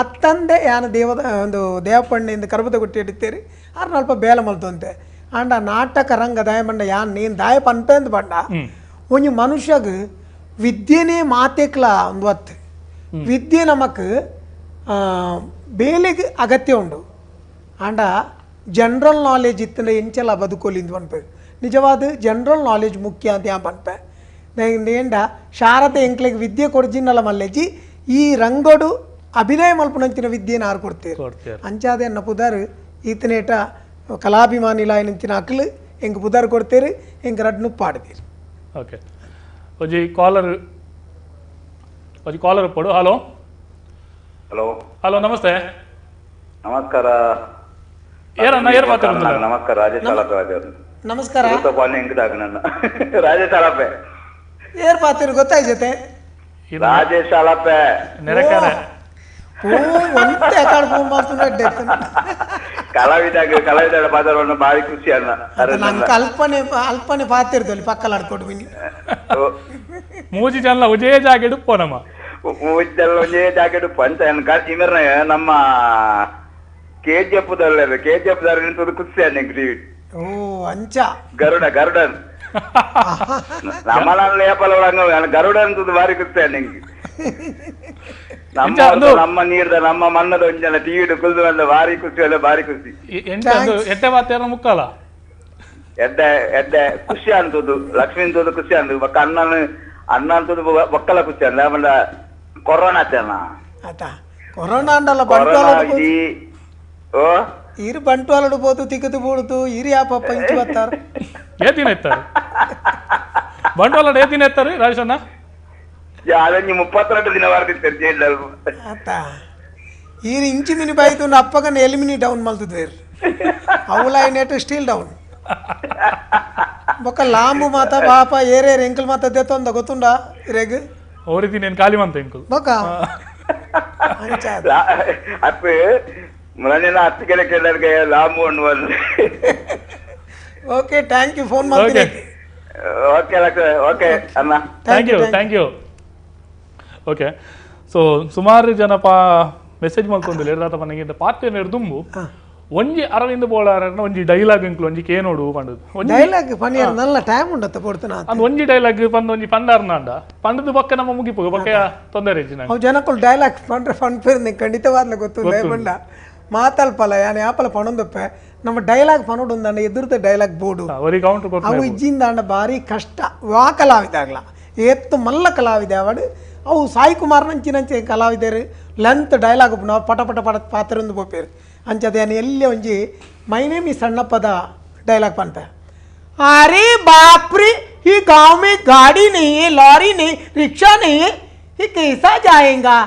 ಅತ್ತಂದೆ ಯಾನ ದೇವದ ಒಂದು ದೇವಪಣ್ಣೆಯಿಂದ ಕರ್ಬದ ಗುಟ್ಟಿ ಹಿಡಿತೇರಿ ಆರು ಅಲ್ಪ ಬೇಲೆ ಮಲ್ತೊಂತೆ. ಆಂಡ ನಾಟಕ ರಂಗ ದಾಯ ಬಂಡ ಯಾನ್ ನೀನು ದಾಯ ಪನ್ಪೇಂದ್ ಬಂಡ ಒಂಜಿ ಮನುಷ್ಯಗ್ ವಿದ್ಯೆನೇ ಮಾತೆಕ್ಲ ಒಂದು ಅತ್ತು. ವಿದ್ಯೆ ನಮಕ್ ಬೇಲೆಗ್ ಅಗತ್ಯ ಉಂಡು. ಆಂಡ ಜನರಲ್ ನಾಲೆಜ್ ಇತ್ತಂಡ ಎಂಚಲ ಬದುಕೋಲಿಂದು ಪನ್ಪೆ. ನಿಜವಾದ ಜನರಲ್ ನಾಲೆಜ್ ಮುಖ್ಯ ಅಂತ ಯಾನ್ ಪನ್ಪೆ. ಏಂಡ ಶಾರದೆ ಎಂಕ್ಲೆಗ್ ವಿದ್ಯೆ ಕೊರ್ಜಿನ್ನಲ ಮಲ್ಲೆಜಿ ಈ ರಂಗೋಡು ಅಭಿನಯ ಮಲ್ಪುನಂಚಿನ ವಿದ್ಯೆನ ಆರು ಕೊಡ್ತೇರು. ಅಂಚಾದೆ ಎನ್ನ ಪುದರ್ ಈತನೇಟ ಕಲಾಭಿಮಾನಿಲಾಯನಂಚಿನ ಅಕ್ಲು ಎಂಕ್ ಪುದರ್ ಕೊಡ್ತೇರು, ಎಂಕ್ ರಡ್ಡ್ ನುಪ್ಪಾಡ್ತೀರು. ಓಕೆ, ಒಂಜಿ ಕಾಲರ್, ಒಂಜಿ ಕಾಲರ್ ಪೋಡು. ಹಲೋ. ಹಲೋ. ಹಲೋ, ನಮಸ್ತೆ. ನಮಸ್ಕಾರ. ಏರಣ್ಣ, ಏರ್ ಮಾತಾಡೋದು? ನಮಸ್ಕಾರ, ರಾಜೇಶ್ ಆಲಪೆ. ನಮಸ್ಕಾರ. ನನ್ನ ರಾಜೇಶ್ ಆಲಪೆ. ಏರ್ ಪಾತಿರು ಗೊತ್ತಾಯ್ತತೆ? ರಾಜೇಶ್ ಆಲಪೆ. ನೆರೆಕಾರೆ. ಓ ಒಂತೆ ಅಕಾಡ್ ಫೋನ್ ಮಾಡ್ತಾನೆ. ಕಲಾವಿದ ಕಲಾವಿದ ಪಾತ್ರವನ್ನು ಭಾರಿ ಖುಷಿ ಅಣ್ಣ. ನಂಗೆ ಅಲ್ಪನೆ ಅಲ್ಪನೆ ಪಾತಿರ್ದಲ್ಲಿ ಪಕ್ಕಲಾಡ್ಕೊಡು ಮಿನಿ. ಮೂಜಿ ಜನ ಒಂಜೇ ಜಾಗೆಡ್ ಉಪ್ಪು ನಮ್ಮ. ಮೂಜಿ ಜನ ಒಂಜೇ ಜಾಗೆಡ್ ಪಂಚ ಇಮರ್ನ ನಮ್ಮ ಕೆ ಜಿ ಎಫ್ ದಲ್ಲ, ಕೆ ಜಿ ಎಫ್ ದಾರ ಖುಷಿ ಅಣ್ಣ ಟಿವಿ. ಓ ಅಂಚ ಗರುಡ ಗರುಡನ್ ನಮ್ಮನ ಲೇಪಲ ಗರುಡ ಅಂತದ್ದು ಭಾರಿ ಖುಷಿ ಅಣ್ಣ. ನಮ್ಮ ನಮ್ಮ ನೀರ್ದ ನಮ್ಮ ಮಣ್ಣದ ಒಂಜನ ಟಿವಿ ಕುಲ್ದು ಬಂದ ಭಾರಿ ಖುಷಿ ಅಲ್ಲ, ಭಾರಿ ಖುಷಿ. ಎಡ್ಡೆ ಮಾತೇನ ಮುಕ್ಕಲ ಎಡ್ಡೆ ಎಡ್ಡೆ ಖುಷಿ ಅಂತದ್ದು ಲಕ್ಷ್ಮೀ ಅಂತದ್ದು ಖುಷಿ ಅಂದು ಬೊಕ್ಕ ಅಣ್ಣನ ಅಣ್ಣ ಅಂತದ್ದು ಬೊಕ್ಕಲ ಖುಷಿ ಅಂದ ಆಮೇಲೆ ಕೊರೋನಾ ಆತನ ಆತ ಕೊರೋನಾ ಅಂಡಲ್ಲ ಕೊರೋನಾ ಬಂಟ್ವಾಳ ಇಡೀ ಓ ಇರು ಬಂಟ್ವಾಳಡು ಪೋತು ತಿಕ್ಕದು ಬೂಡುತು ಇರು ಯಾಪಪ್ಪ ಇಂಚು ಬತ್ತಾರ. ಏ ದಿನ ಇತ್ತಾರೆ ಬಂಟ್ವಾಳ? ಏ ದಿನ ಇತ್ತಾರೆ ರಾಜೇಶಣ್ಣ? ಅದೊಂಜಿ 32 ದಿನ ಬರ್ತಿತ್ತು ಜೈಲ್. ಆತ ಈರು ಇಂಚು ಮಿನಿ ಬಾಯ್ತು ಅಪ್ಪಗನ ಎಲಿಮಿನಿ ಡೌನ್ ಮಲ್ತದೇರು ಅವಲ ನೆಟ್ ಸ್ಟೀಲ್ ಡೌನ್. ಬೊಕ್ಕ ಲಾಂಬು ಮಾತ ಪಾಪ ಏರೇರ್ ಎಂಕಲ್ ಮಾತ ದೆತ್ತೊಂದ ಗೊತ್ತುಂಡ ಇರೆಗ್ ಓರಿದಿ ನೇನು ಖಾಲಿ ಮಂತ ಎಂಕುಲು ಬೊಕ್ಕ ಅಂಚ ಅಪ್ಪ ಮೊನ್ನೆ ಹತ್ತು ಕೆರೆ ಕೆಲ್ಲರಿಗೆ ಲಾಂಬು ಉಂಡು. ಓಕೆ, thank you phone ಮಾಡ್ತೀನಿ. ಓಕೆ ಓಕೆ ಅಣ್ಣ, thank you thank you. Okay, so ಸುಮಾರು ಜನ ಪಾ ಮೆಸೇಜ್ ಮಲ್ತೊಂದಿಲ್ಲ ಎರ್ದಾತ ಪನ್ನಗಿಂತ ಪಾತ್ರೆ ದುಂಬು ಒಂಜಿ ಅರವಿಂದ್ ಬೋಳಾರನ ಒಂಜಿ ಡೈಲಾಗ್ ಇಂಕ್ಲು ಒಂಜಿ ಕೇನೋಡು ಪಂಡದು ಡೈಲಾಗ್ ಪನಿಯರ್ ನಲ್ಲ ಟೈಮ್ ಉಂಡತ್ತ ಪೊಡ್ತನ ಅಂದ್ ಒಂಜಿ ಡೈಲಾಗ್ ಪಂದ್ ಒಂಜಿ ಪಂಡಾರ್ನಾಂಡ ಪಂಡದು ಬೊಕ್ಕ ನಮ್ಮ ಮುಗಿಪು ಬೊಕ್ಕ ತೊಂದರೆ ಇಜ್ಜಿ ನಂಗೆ. ಅವು ಜನಕ್ಕಳು ಡೈಲಾಗ್ ಪಂಡ್ರೆ ಫನ್ ಪೇರ್ ಖಂಡಿತವಾದ್ಲ ಗೊತ್ತು ಪಂಡ ಮಾತಲ್ಪಲ ಯಾನ್ ಯಾಪಲ ಪಣೊಂದಪ್ಪೆ ನಮ್ಮ ಡೈಲಾಗ್ ಪನೋಡು ಅಂಡ ಎದುರ್ದ ಡೈಲಾಗ್ ಬೋರ್ಡು ಒರಿ ಕೌಂಟರ್ ಕೊರ್ಪುನೆ. ಅವು ಇಜ್ಜಿಂದಾಂಡ ಭಾರಿ ಕಷ್ಟ. ವಾ ಕಲಾವಿದಾಗ್ಲ ಏತ್ತು ಮಲ್ಲ ಕಲಾವಿದೆ ಅವಡು ಅವು ಸಾಯಿ ಕುಮಾರ್ ನಂಚಿ ನಂಚಿ ಕಲಾವಿದರು ಲೆಂತ್ ಡೈಲಾಗ್ ಉಪ್ಪುಂಡು ಅವು ಪಟ ಪಟ ಪಟ ಪಾತ್ರೊಂದು ಪೋಪೇರು. ಅಂಚದ ಯಾನ್ ಎಲ್ಲಿ ಒಂಜಿ my name ಈ ಸಣ್ಣಪ್ಪದ ಡೈಲಾಗ್ ಪನ್ಪೆ. अरे बाप रे, ये गांव में गाड़ी नहीं है, लॉरी नहीं, रिक्शा नहीं है, ये कैसा जाएगा?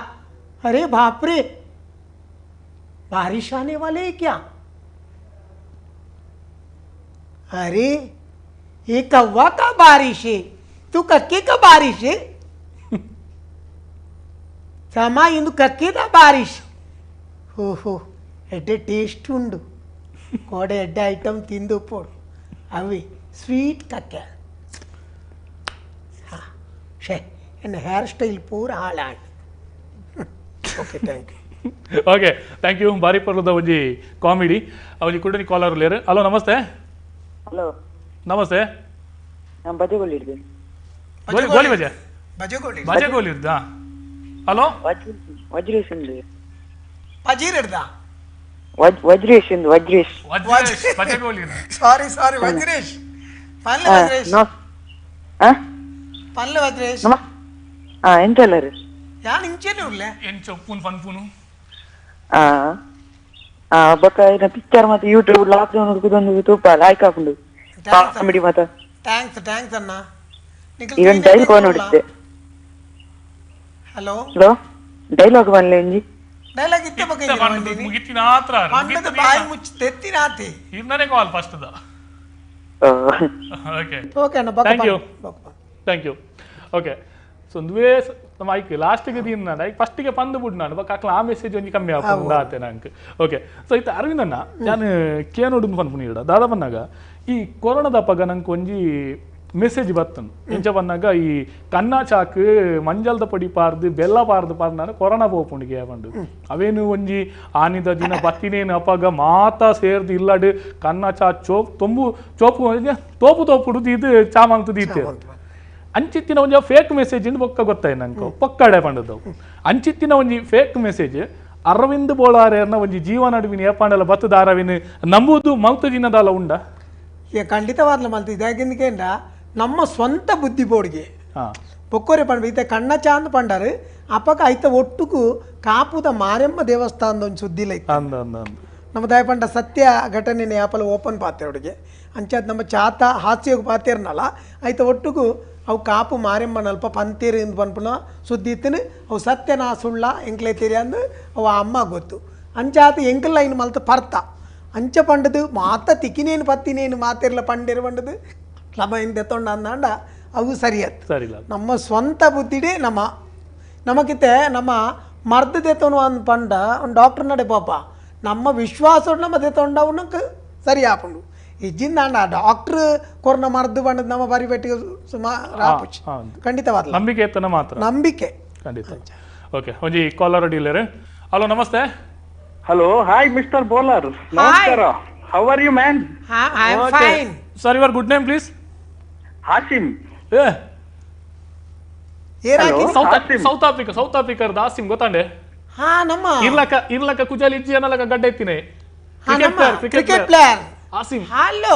अरे बाप रे, बारिश आने वाले है क्या? अरे ये कौवा का बारिश है, तू कक्के का बारिश है? समा इंदु कक्के दा बारिश. ಓಹೋ, ಎಡ್ಡೆ ಟೇಸ್ಟ್ ಉಂಡು ಕೋಡೆ ಎಡ್ಡೆ ಐಟಮ್ ತಿಂದು ಪೋಡು ಅವಿ ಸ್ವೀಟ್ ಕಕ್ಕೆ. ಹಾಂ ಶೇ ಎನ್ನ ಹೇರ್ ಸ್ಟೈಲ್ ಪೂರ ಹಾಳಾಂಡ್. Okay, thank you. Okay, thank you. ಬಾರಿ ಪರ್ಲದ ಒಂಜಿ ಕಾಮಿಡಿ ಒಂಜಿ ಕುಡನಿ ಕಾಲರ್ ಲೇರು. ಹಲೋ, ನಮಸ್ತೆ. ಹಲೋ, ನಮಸ್ತೆ. ನಾನು ಬಜೆಗೋಳಿ ಇಡ್ದೆ. ಗೋಲಿ ಗೋಲಿ ಬಜೆ ಬಜೆಗೋಳಿ ಬಜೆಗೋಲಿ ಇರ್ದಾ? ಹಲೋ, ವಜ್ರೇಶ್ ಉಂಡು. ಪಜೀರ್ ಹಿಡ್ದಾ? ವಜ್ರೇಶ್ ಉಂಡು, ವಜ್ರೇಶ್. ವಜ್ರೇಶ್ ಬಜೆಗೋಲಿ. ಸಾರಿ ಸಾರಿ, ವಜ್ರೇಶ್ ಪನ್ಲೆ. ವಜ್ರೇಶ್ ಪನ್ಲೆ ವಜ್ರೇಶ್. ಎಂತ ಎಲ್ಲರು ಯಾನ್ ಇಂಚೆನೆ ಉಲ್ಲೆ. ಎಂಚ ಉಪ್ಪುನ್ ಪನ್ಪುನು? ಬೊಕ್ಕ ಪಿಕ್ಚರ್ ಮತ್ತೆ ಯೂಟ್ಯೂಬ್ ಲಾಕ್ ಡೌನ್ ಹುಡುಕುದೊಂದು ತೂಪ ಲಾಯ್ಕ್ ಹಾಕೊಂಡು ಕಾಮಿಡಿ ಮಾತ. Thanks thanks ಅಣ್ಣ. ಈವನ್ ಡೈಲಾಗ್ ನೋಡಿದ್ದೆ. ಹಲೋ ಹಲೋ, ಡೈಲಾಗ್ ಬನ್ಲೆ ಒಂಜಿ ಡೈಲಾಗ್ ಇತ್ತೆ ಬೊಕ್ಕ ಇಂಜಿನ ಬಂದಿನಿ. ಮುಗಿತಿನ ಆತ್ರ ಪಂಡದ ಬಾಯಿ ಮುಚ್ಚಿ ತೆತ್ತಿನ ಆತಿ. ಇನ್ನನೇ ಕಾಲ್ ಫಸ್ಟ್ the. Okay okay ಅಣ್ಣ, ಬೊಕ್ಕ. Thank you. ಬೊಕ್ಕ. Thank you. Okay, so ಒಂದುವೇ ನಮ್ಮ ಐಕ್ ಲಾಸ್ಟಿಗೆ ದಿನ ಐಕ್ ಫಸ್ಟಿಗೆ ಪಂದು ಬುಡ್ ನಾನು ಬೊಕ್ಕ ಅಕ್ಲ ಆ ಮೆಸೇಜ್ ಒಂಜಿ ಕಮ್ಮಿ ಆಪುಂಡು ಆತೆ ನಂಗೆ. ಓಕೆ, ಸೊ ಇತ್ತೆ ಅರವಿಂದಣ್ಣ ನಾನು ಕೇನೋಡು ಪನ್ಪುನಿ ಇಡ ದಾದ ಪನ್ನಾಗ ಈ ಕೊರೋನಾದ ಅಪಗ ನಂಗೆ ಒಂಜಿ ಮೆಸೇಜ್ ಬತ್ತನು ಎಂಚ ಬಂದಾಗ ಈ ಕನ್ನ ಚಾಕ್ ಮಂಜಲ್ದ ಪೊಡಿ ಪಾರ್ದು ಬೆಲ್ಲ ಪಾರ್ದು ಪಾರ್ನಾರ ಕೊರೋನಾ ಪೋಪುಂಡಿಗೆ ಪಂಡು ಅವೇನು ಒಂಜಿ ಆನಿದ ದಿನ ಬತ್ತಿನೇನು ಅಪಗ ಮಾತಾ ಸೇರ್ದು ಇಲ್ಲಡು ಕನ್ನ ಚಾ ಚೋಪ್ ತೊಂಬು ಚೋಪು ತೋಪು ತೋಪುಡು ಇದು ಚಾಮಂತು ದೀತೆ ಅಂಚಿತ್ತಿನ ಒಂಜಿ ಫೇಕ್ ಮೆಸೇಜ್ ಇಂದು ಬೊಕ್ಕ ಗೊತ್ತಾಯಿ ನಂಗೆ ಪೊಕ್ಕಡೆ ಪಂಡದವು ಅಂಚಿತ್ತಿನ ಒಂಜಿ ಫೇಕ್ ಮೆಸೇಜ್ ಅರವಿಂದ್ ಬೋಳಾರೇರ್ನ ಒಂಜಿ ಜೀವನ ನಡುವಿನ ಏಪಾಂಡಲ ಬತ್ತದ ಅರವಿನ ನಂಬುದು ಮಲ್ತು ದಿನದಾಲ ಉಂಡ ಖಂಡಿತವಾದ್ಲ ಮಲ್ತು ಇದಾಗಿಂದಕೇಂಡ ನಮ್ಮ ಸ್ವಂತ ಬುದ್ಧಿ ಬೋರ್ಡ್ಗೆ ಪೊಕ್ಕೋರೆ ಪಂಡ ಇತ್ತೆ ಕಣ್ಣ ಚಾಂದ್ ಪಂಡಾರು ಅಪಕ ಐತ ಒಟ್ಟುಕು ಕಾಪುದ ಮಾರೆಮ್ಮ ದೇವಸ್ಥಾನದ ಒಂದು ಸುದ್ದಿಲ್ಲ ಇತ್ತು. ನಮ್ಮ ದಯಪಂಡ ಸತ್ಯ ಘಟನೆ ಯಾಪಲ ಓಪನ್ ಪಾತೆ ಅವಡಿಗೆ ಅಂಚಾದ್ ನಮ್ಮ ಚಾತ ಹಾಸ್ಯಗ್ ಪಾತೇರ್ನಲ್ಲ ಐತ ಒಟ್ಟುಕು ಅವು ಕಾಪು ಮಾರೆಮ್ಮನಲ್ಪ ಪಂತೇರು ಎಂದು ಪನ್ಪುನ ಸುದ್ದಿ ಇತ್ತಿನ ಅವು ಸತ್ಯನಾ ಸುಳ್ಳ ಎಂಕ್ಲೆ ತೆರಿ ಅಂದು ಅವು ಅಮ್ಮ ಗೊತ್ತು. ಅಂಚಾತ ಎಂಕಲ್ ಲೈನ್ ಮಲ್ತ ಪರ್ತ ಅಂಚ ಪಂಡದು ಮಾತ ತಿಕ್ಕಿನೇನು ಪತ್ತಿನೇನು ಮಾತಿರ್ಲ ಪಂಡಿರು ಪಂಡದು ಲಮ ಹಿಂದೆ ತೊಂಡ ಅಂದಾಂಡ ಅವು ಸರಿಯತ್ತು. ಸರಿಲ್ಲ ನಮ್ಮ ಸ್ವಂತ ಬುದ್ಧಿಡೇ ನಮ್ಮ ನಮಗಿತ್ತೆ ನಮ್ಮ ಮರ್ದದೆ ತೊನು ಅಂದ್ ಪಂಡ ಒಂದು ಡಾಕ್ಟರ್ ನಡೆ ಪಾಪ ನಮ್ಮ ವಿಶ್ವಾಸ ನಮ್ಮ ದೆತೊಂಡ ಅವನಕ್ಕೆ ಸರಿ ಆಪುಂಡು ಇಜ್ಜಿಂದಾಂಡ ಡಾಕ್ಟ್ರ್ ಕೊರ್ನ ಮರ್ದು ಬಂಡದ್ ನಮ್ಮ ಬರಿ ಪೆಟ್ಟಿಗೆ ಸುಮಾರು ಆಪುಜಿ. ಖಂಡಿತವಾದ ನಂಬಿಕೆ ಇತ್ತನ ಮಾತ್ರ ನಂಬಿಕೆ ಖಂಡಿತ. ಓಕೆ ಒಂಜಿ ಕಾಲರ್ ಡೀಲರ್. ಹಲೋ ನಮಸ್ತೆ. ಹಲೋ ಹಾಯ್ ಮಿಸ್ಟರ್ ಬೋಲರ್, ನಮಸ್ಕಾರ. How are you man? I am fine sir. Your good name please? Hashim. South Africa, South Africa Asim ಗೊತ್ತಾಂಡೆ? ಹಾ ನಮ್ಮ ಇರ್ಲಕ ಇರ್ಲಕ ಕುಜಾಲಿ ಇಜ್ಜಿ ಅನ್ನಲಕ ಗಡ್ಡೆ ಇತ್ತಿನೆ ಕ್ರಿಕೆಟ್ ಪ್ಲೇಯರ್ ಆಸಿಮ್. ಹಲೋ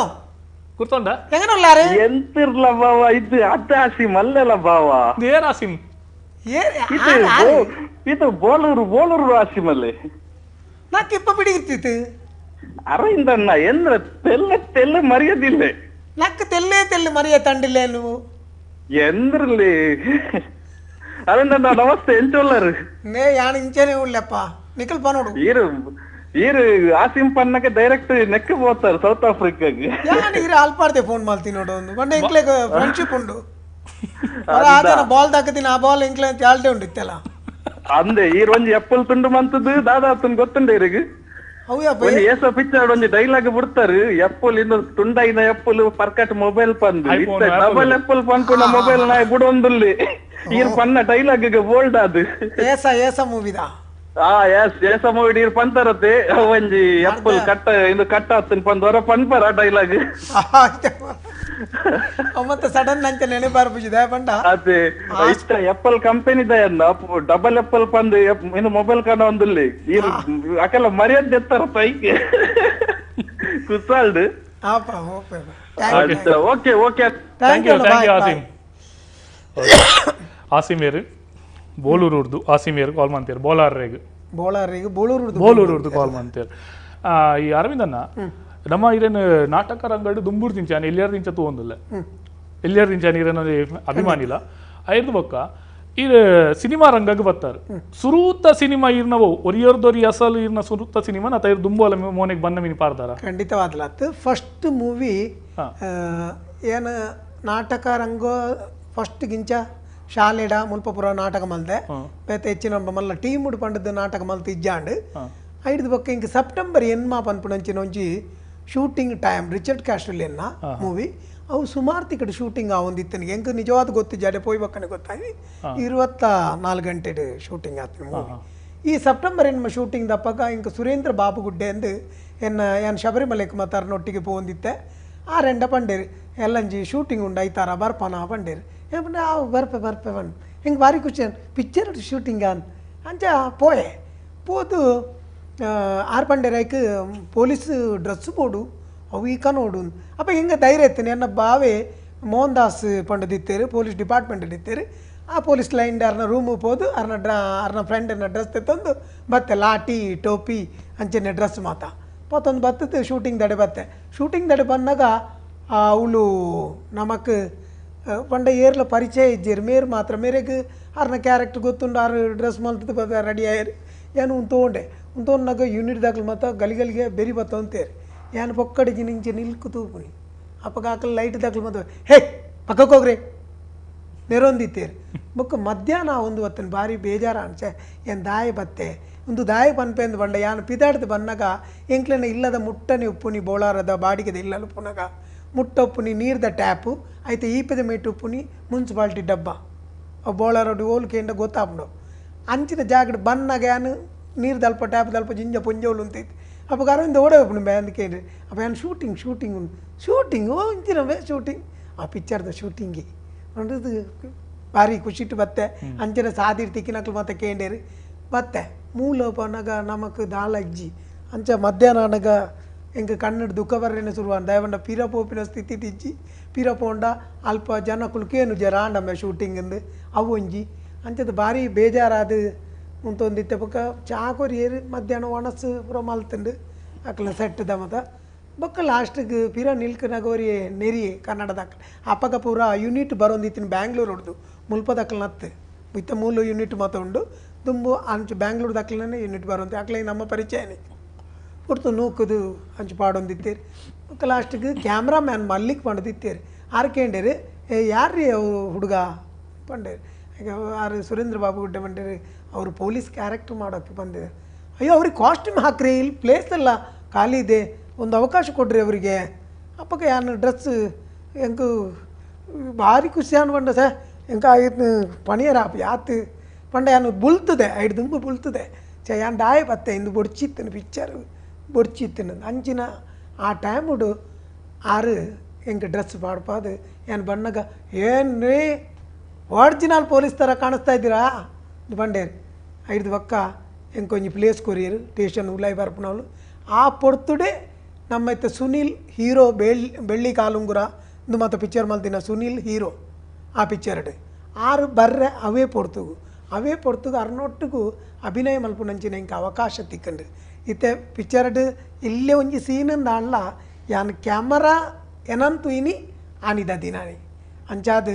ಕುರ್ತೊಂಡ ಹೆಂಗನಲ್ಲಾರೆ ಎಂತಿರ್ಲ ಬಾವ ಇದು ಅದ ಆಸಿಮ್ ಅಲ್ಲಲ್ಲ ಬಾವ. ಏನ್ ಆಸಿಮ್? ಇದು ಬೋಲೂರು ಬೋಲೂರು ಆಸಿಮ್ ಅಲ್ಲಿ ನಾಕ್ ಇಪ್ಪ ಬಿಡಿಗಿರ್ತಿತ್ತು ಅರವಿಂದಣ್ಣ ಎಂದ್ರ ತೆಲ್ಲ ತೆಲ್ಲ ಮರೆಯೋದಿಲ್ಲ. ನಕ್ಕ ತೆಲ್ಲೇ ತೆಲ್ಲು ಮರೆಯ ತಂಡಿಲ್ಲ ನೀವು ಎಂದ್ರಲ್ಲಿ ಅರವಿಂದಣ್ಣ ನಮಸ್ತೆ. ಎಂಚೊಲ್ಲರು ನೇ ಯಾನ್ ಇಂಚನೆ ಉಳ್ಳಪ್ಪ ನಿಖಲ್ ಪನೋಡು ಈರು ಈರು ಆಸಿಮ್ ಪನ್ನಕ್ಕೆ ಡೈರೆಕ್ಟ್ ನೆಕ್ ಹೋಗ್ತಾರೆ ಸೌತ್ ಆಫ್ರಿಕಾಗೆ. ಯಾನ್ ಈರು ಅಲ್ಪಾರ್ದೆ ಫೋನ್ ಮಾಡ್ತೀನಿ ನೋಡು ಒಂದು ಬಂಡೆ ಎಂಕ್ಲೆ ಫ್ರೆಂಡ್ಶಿಪ್ ಉಂಡು ಆತನ ಬಾಲ್ ತಾಕತೀನಿ ಆ ಬಾಲ್ ಎಂಕ್ಲೆ ಅಂತ ಆಲ್ಟೆ ಉಂಡು ಇತ್ತೆಲ್ಲ ಅಂದೆ ಈರು ಒಂಜಿ ಎಪ್ಪಲ್ ತುಂಡು ಮಂತದ್ದು ದಾದಾ ತುಂಡು ಗೊತ್ತುಂಡೆ ಇರಿಗೆ ಒಂಜಿ ಏಸೋ ಪಿಕ್ಚರ್ ಒಂಜಿ ಡೈಲಾಗ್ ಬಿಡ್ತಾರೆ ಎಪ್ಪಲ್ ಇನ್ನು ತುಂಡಾಯಿನ ಎಪ್ಪಲ್ ಪರ್ಕಟ್ ಮೊಬೈಲ್ ಪಂದು ಡಬಲ್ ಎಪ್ಪಲ್ ಪನ್ಪುನ ಮೊಬೈಲ್ ನಾಯಿ ಬುಡೊಂದುಲ್ಲಿ ಈರ್ ಪನ್ನ ಡೈಲಾಗ್ ಬೋಲ್ಡ್ ಅದು ಏಸ ಏಸ ಮೂವಿದಾ? ಆ ಎಸ್ ಏಸ ಮೂವಿ ನೀರ್ ಪಂತರತೆ ಒಂಜಿ ಎಪ್ಪಲ್ ಕಟ್ಟ ಇಂದು ಕಟ್ಟ ಆತನ್ ಪಂದ್ ಹೊರ ಪನ್ಪರ ಡೈಲಾಗ್. ಮತ್ತೆ ಸಡನ್ ಅಂಚ ನೆನೆ ಬಾರ್ಪುಜಿದೆ ಪಂಡ ಅದೇ ಇಷ್ಟ ಎಪ್ಪಲ್ ಕಂಪನಿ ದಯನ್ನ ಡಬಲ್ ಎಪ್ಪಲ್ ಪಂದ್ ಇನ್ನು ಮೊಬೈಲ್ ಕಾಣ ಒಂದುಲ್ಲಿ ಈರ್ ಅಕಲ ಮರ್ಯಾದೆ ಎತ್ತರ pike ಕುಸಾಲ್ಡ್. Okay okay thank you thank you Asim. Asim ಏರು ಬೋಲೂರು ಉರ್ದು ಆಸಿಮ್ ಏರು ಕಾಲ್ ಮಾಡ್ತೀರಿ ಬೋಲಾರ್ರೇಗ್ ಬೋಲಾರ್ರೇಗ್ ಬೋಲೂರು ಬೋಲೂರು ಉರ್ದು ಕಾಲ್ ಮಾಡ್ತೀರಿ. ಈ ಅರವಿಂದಣ್ಣ ನಮ್ಮ ಇರೇನು ನಾಟಕ ರಂಗಡು ದುಂಬೂರು ತಿಂಚಾನೆ ಎಲ್ಲಿಯಾರು ತಿಂಚ ತೂವೊಂದಿಲ್ಲ ಎಲ್ಲಿಯಾರು ತಿಂಚಾನೆ ಇರೇನು ಅಭಿಮಾನಿಲ್ಲ ಐದು ಬೊಕ್ಕ ಈ ಸಿನಿಮಾ ರಂಗಕ್ಕೆ ಬರ್ತಾರೆ ಸುರೂತ ಸಿನಿಮಾ ಇರ್ನವು ಒರಿಯರ್ದೊರಿ ಅಸಲು ಇರ್ನ ಸುರೂತ ಸಿನಿಮಾ ನಾ ತೈರ್ ದುಂಬೋಲ ಮೋನೆಗೆ ಬನ್ನ ಮಿನಿ ಪಾರ್ದಾರ ಖಂಡಿತವಾದ್ಲ. ಫಸ್ಟ್ ಮೂವಿ ಏನು ನಾಟಕ ರಂಗ ಫಸ್ಟ್ ಗಿಂಚ ಶಾಲೆಡ ಮುಲ್ಪಪುರ ನಾಟಕ ಮಲ್ದೆ ಬೇತೆ ಹೆಚ್ಚಿನ ಮಲ್ಲ ಟೀಮ್ ಪಂಡದ ನಾಟಕ ಮಲ್ತು ಇಜ್ಜಾಂಡ್ ಐದು ಬೊಕ್ಕ ಇಂಕ ಸೆಪ್ಟೆಂಬರ್ ಎನ್ಮಾ ಪನ್ಪುನಂಚಿನ ಒಂಜಿ ಶೂಟಿಂಗ್ ಟೈಮ್ ರಿಚರ್ಡ್ ಕ್ಯಾಸ್ಟಲ್ ಎನ್ನ ಮೂವಿ ಅವು ಸುಮಾರು ತಿಕಡೆ ಶೂಟಿಂಗ್ ಆವೊಂದಿತ್ತನಿಗೆ ಎಂಕ್ ನಿಜವಾದ ಗೊತ್ತಿಜ್ಜಾಡೆ ಪೋಯ್ ಬಕ್ಕನೆ ಗೊತ್ತಾಯಿ 24 ಗಂಟೆ ಶೂಟಿಂಗ್ ಆಯ್ತು ಮೂವಿ. ಈ ಸೆಪ್ಟೆಂಬರ್ ಎನ್ಮ ಶೂಟಿಂಗ್ ದಪ್ಪಗ ಇಂಕ ಸುರೇಂದ್ರ ಬಾಬು ಗುಡ್ಡೆ ಅಂದು ಎನ್ನ ಏನ್ ಶಬರಿಮಲೆಕ್ ಮತ್ತಾರನೊಟ್ಟಿಗೆ ಪೋಂದಿತ್ತೆ ಆ ರೆಂಡ ಪಂಡೇರು ಎಲ್ಲಂಜಿ ಶೂಟಿಂಗ್ ಉಂಡು ಐತಾರ ಬರ್ಪನ ಪಂಡೇರು ಏಪಂಡ ಆ ಬರ್ಪೆ ಬರ್ಪೆ ಪಂಡ್ ಹಿಂಗೆ ಭಾರಿ ಖುಷಿ ಪಿಕ್ಚರ್ ಶೂಟಿಂಗ್ ಅನ್ ಅಂಚ ಪೋಯೆ ಪೋದು ಆರ್ ಪಂಡೇರಾಯ್ಕ್ ಪೊಲೀಸ್ ಡ್ರೆಸ್ ಬೋಡು ಅವು ಈ ಕನೋಡು ಅಪ್ಪ ಹಿಂಗೆ ಧೈರ್ಯ ಇತ್ತೇನೆ ಎನ್ನ ಬಾವೆ ಮೋಹನ್ ದಾಸ್ ಪಂಡದಿತ್ತೇರು ಪೊಲೀಸ್ ಡಿಪಾರ್ಟ್ಮೆಂಟ್ ಇತ್ತೇರು ಆ ಪೊಲೀಸ್ ಲೈನ್ ಅರ್ನ ರೂಮು ಪೋದು ಅರ್ನ ಡ್ರಾ ಅರ್ನ ಫ್ರೆಂಡನ್ನ ಡ್ರೆಸ್ ತಂದು ಬತ್ತೆ ಲಾಟಿ ಟೋಪಿ ಅಂಚನೆ ಡ್ರೆಸ್ ಮಾತ ಪತ್ತೊಂದು ಬತ್ತದು ಶೂಟಿಂಗ್ ದಡೆ ಬತ್ತೆ ಶೂಟಿಂಗ್ ದಡೆ ಬಂದಾಗ ಅವಳು ನಮಕ್ ಪಂಡ ಏರ್ಲ ಪರಿಚಯ ಇಜ್ಜೇರು ಮೇರು ಮಾತ್ರ ಮೇರೆಗ್ ಅರ್ನ ಕ್ಯಾರೆಕ್ಟರ್ ಗೊತ್ತುಂಡು ಆರು ಡ್ರೆಸ್ ಮಲ್ತದ ರೆಡಿ ಆಯರು ಏನು ಉಂತೋಂಡೆ ಉಂತೋನ್ನಾಗ ಯೂನಿಟ್ ದಾಖಲು ಮಾತ ಗಲಿಗಲಿಗೆ ಬೆರಿ ಬತ್ತ ಅಂತೇರಿ ಏನು ಪೊಕ್ಕಡಿಗೆ ನಿಂಚೆ ನಿಲ್ಕು ತೂಪುನಿ ಅಪ್ಪಗ ಹಾಕಲು ಲೈಟ್ ದಾಖಲು ಮಾತ ಹೇ ಪಕ್ಕಕ್ಕೆ ಹೋಗ್ರಿ ನೆರೊಂದಿತ್ತೇರು ಬೊಕ್ಕ ಮಧ್ಯಾಹ್ನ ಒಂದು ಹೊತ್ತನ ಭಾರಿ ಬೇಜಾರ ಅನ್ಸೆ ಏನು ದಾಯ ಬತ್ತೆ ಒಂದು ದಾಯ ಪನ್ಪೆಂದು ಬಂಡ ಯಾನು ಪಿದಾಡ್ದು ಬನ್ನಾಗ ಎಂಕ್ಲೆನ ಇಲ್ಲದ ಮುಟ್ಟನೆ ಉಪ್ಪುನಿ ಬೋಳಾರದ ಬಾಡಿಗೆದ ಇಲ್ಲದ ಉಪ್ಪುನಾಗ ಮುಟ್ಟೊಪ್ಪುನಿ ನೀರ್ದ ಟ್ಯಾಪು ಐತೆ ಈಪದ ಮೇಟುಪ್ಪುನಿ ಮುನ್ಸಿಪಾಲ್ಟಿ ಡಬ್ಬ ಬೋಳಾರೋಡು ಓಲ್ ಕೇಂದ್ರ ಗೊತ್ತಾಪುಂಡು ಅಂಚಿನ ಜಾಗಡ್ ಬನ್ನಾಗ ಯಾನು ನೀರು ದಲ್ಪ ಟ್ಯಾಪ್ ದಲ್ಪ ಜಿಂಜ ಪೊಂಜೋಲು ಅಂತೈತಿ ಅಪ್ಪ ಅರವಿಂದ ಓಡೋಪುಂಡು ಬೇ ಅಂದ್ ಕೇಂದ್ರ ಅಪ್ಪ ಯಾನು ಶೂಟಿಂಗ್ ಶೂಟಿಂಗ್ ಉಂಡು ಶೂಟಿಂಗ್ ಓ ಇಂಚಿನ ಬೇ ಶೂಟಿಂಗ್ ಆ ಪಿಕ್ಚರ್ದ ಶೂಟಿಂಗಿ ಅಂಡದು ಭಾರಿ ಖುಷಿಟ್ಟು ಬತ್ತೆ ಅಂಚಿನ ಸಾದಿರ್ ತಿಕ್ಕಿನಕ್ಲು ಮತ್ತೆ ಕೇಂಡೇರು ಬತ್ತೆ ಮೂಲ ಪನಗ ನಮಕ್ ದಾಲಜ್ಜಿ ಅಂಚ ಮಧ್ಯಾಹ್ನ ಅನಗ ಎಂಕ ಕಣ್ಣು ದುಃಖ ಬರ್ರೇನೆ ಶುರುವಾನ್ ದಯವಂಡ ಪಿರ ಪೋಪಿನ ಸ್ಥಿತಿ ತಿಜ್ಜಿ ಪಿರ ಪೋಂಡ ಅಲ್ಪ ಜನಕುಲು ಕೇನು ಜರಾಂಡಮ್ಮ ಶೂಟಿಂಗ್ ಅಂದು ಅವು ಒಂಜಿ ಅಂಚದ ಭಾರಿ ಬೇಜಾರಾದ ಮುಂತೊಂದಿತ್ತೆ ಬೊಕ್ಕ ಚಾ ಕೊರಿಯೇರು ಮಧ್ಯಾಹ್ನ ಒಣಸು ಪೂರ ಮಲ್ತುಂಡು ಅಕ್ಲ ಸೆಟ್ ದಮತ ಬೊಕ್ಕ ಲಾಸ್ಟಿಗೆ ಪಿರ ನಿಲ್ಕನಾಗ ಒರಿಯೆ ನೆರಿಯೆ ಕನ್ನಡದಕ್ಕ ಅಪ್ಪಗ ಪೂರ ಯೂನಿಟ್ ಬರೋಂದಿತ್ತಿನ ಬ್ಯಾಂಗ್ಳೂರ್ ಹೊಡ್ದು ಮುಲ್ಪದಕ್ಕಲ್ ನತ್ತು ಇತ್ತ ಮೂಲ ಯೂನಿಟ್ ಮಾತ ಉಂಡು ದುಂಬು ಅಂಚು ಬ್ಯಾಂಗ್ಳೂರ್ ದಕ್ಕಲನೇ ಯೂನಿಟ್ ಬರೋಂತೆ ಅಕ್ಲೆ ನಮ್ಮ ಪರಿಚಯನೇ ಪುರ್ತು ನೂಕುದು ಅಂಚು ಪಾಡೊಂದಿತ್ತೇರು ಬೊಕ್ಕ ಲಾಸ್ಟಿಗೆ ಕ್ಯಾಮ್ರಾಮ್ಯಾನ್ ಮಲ್ಲಿಕ್ ಪಂಡದಿತ್ತೇರು ಆರು ಕೇಂಡೇರು ಏ ಯಾರ್ರೀ ಅವು ಹುಡುಗ ಪಂಡೇರು ಈಗ ಆರು ಸುರೇಂದ್ರ ಬಾಬು ಗುಡ್ಡೆ ಬಂಡೇರು ಅವರು ಪೊಲೀಸ್ ಕ್ಯಾರೆಕ್ಟರ್ ಮಾಡೋಕ್ಕೆ ಬಂದಿದ್ದಾರೆ. ಅಯ್ಯೋ ಅವ್ರಿಗೆ ಕಾಸ್ಟ್ಯೂಮ್ ಹಾಕ್ರಿ, ಇಲ್ಲಿ ಪ್ಲೇಸ್ ಎಲ್ಲ ಖಾಲಿ ಇದೆ, ಒಂದು ಅವಕಾಶ ಕೊಡ್ರಿ ಅವರಿಗೆ. ಅಪ್ಪಗೆ ಯಾನು ಡ್ರೆಸ್ ಎಂಕು ಭಾರಿ ಖುಷಿ ಅನ್ಕೊಂಡ ಸರ್ ಎಂಕ ಆಯ್ತು ಪಣಿಯರ ಯಾತು ಪಂಡ ಯಾನು ಬುಲ್ತದೆ ಐದು ದುಂಬು ಬುಲ್ತದೆ ಚ ಯಾನ್ ಡಾಯ್ ಬತ್ತೆ ಇಂದು ಬೊಡ್ಚಿತ್ತನು ಪಿಕ್ಚರ್ ಬೊಡ್ಚಿತ್ತನು ಅಂಚಿನ ಆ ಟೈಮುಡು ಆರು ಎಂಕ ಡ್ರೆಸ್ ಪಾಡ್ಪಾದು ಏನು ಬಣ್ಣಗ ಏನ್ರೀ ಒರಿಜಿನಲ್ ಪೊಲೀಸ್ ಥರ ಕಾಣಿಸ್ತಾ ಇದ್ದೀರಾ ಬಂಡೇರು ಐದು ಬಕ್ಕ ಎಂಕೊಂಜಿ place courier station ಉಲಾಯಿ ಬರ್ಪನವಳು ಆ ಪೊರ್ತುಡೆ ನಮ್ಮೈತ ಸುನೀಲ್ ಹೀರೋ ಬೆಳ್ಳಿ ಕಾಲುಂಗುರ ಇಂದು ಮತ್ತು ಪಿಕ್ಚರ್ ಮಲ್ತಿನ ಸುನೀಲ್ ಹೀರೋ ಆ ಪಿಕ್ಚರ್ಡ್ ಆರು ಬರ್ರೆ ಅವೇ ಪೊರ್ತುಗು ಅವೇ ಪೊರ್ತುಗು ಅರ್ನೊಟ್ಟಿಗೂ ಅಭಿನಯ ಮಲ್ಪುನಂಚಿನ ಇಂಕ ಅವಕಾಶ ತಿಕ್ಕಂಡು ಇತ್ತೆ ಪಿಕ್ಚರ್ಡ್ ಇಲ್ಲೇ ಒಂಜಿ ಸೀನಂದ ಅಲ್ಲ ಯಾನ್ ಕ್ಯಾಮರಾ ಎನಂತು ಇನಿ ಆನಿದ ದಿನಾನಿ ಅಂಚಾದ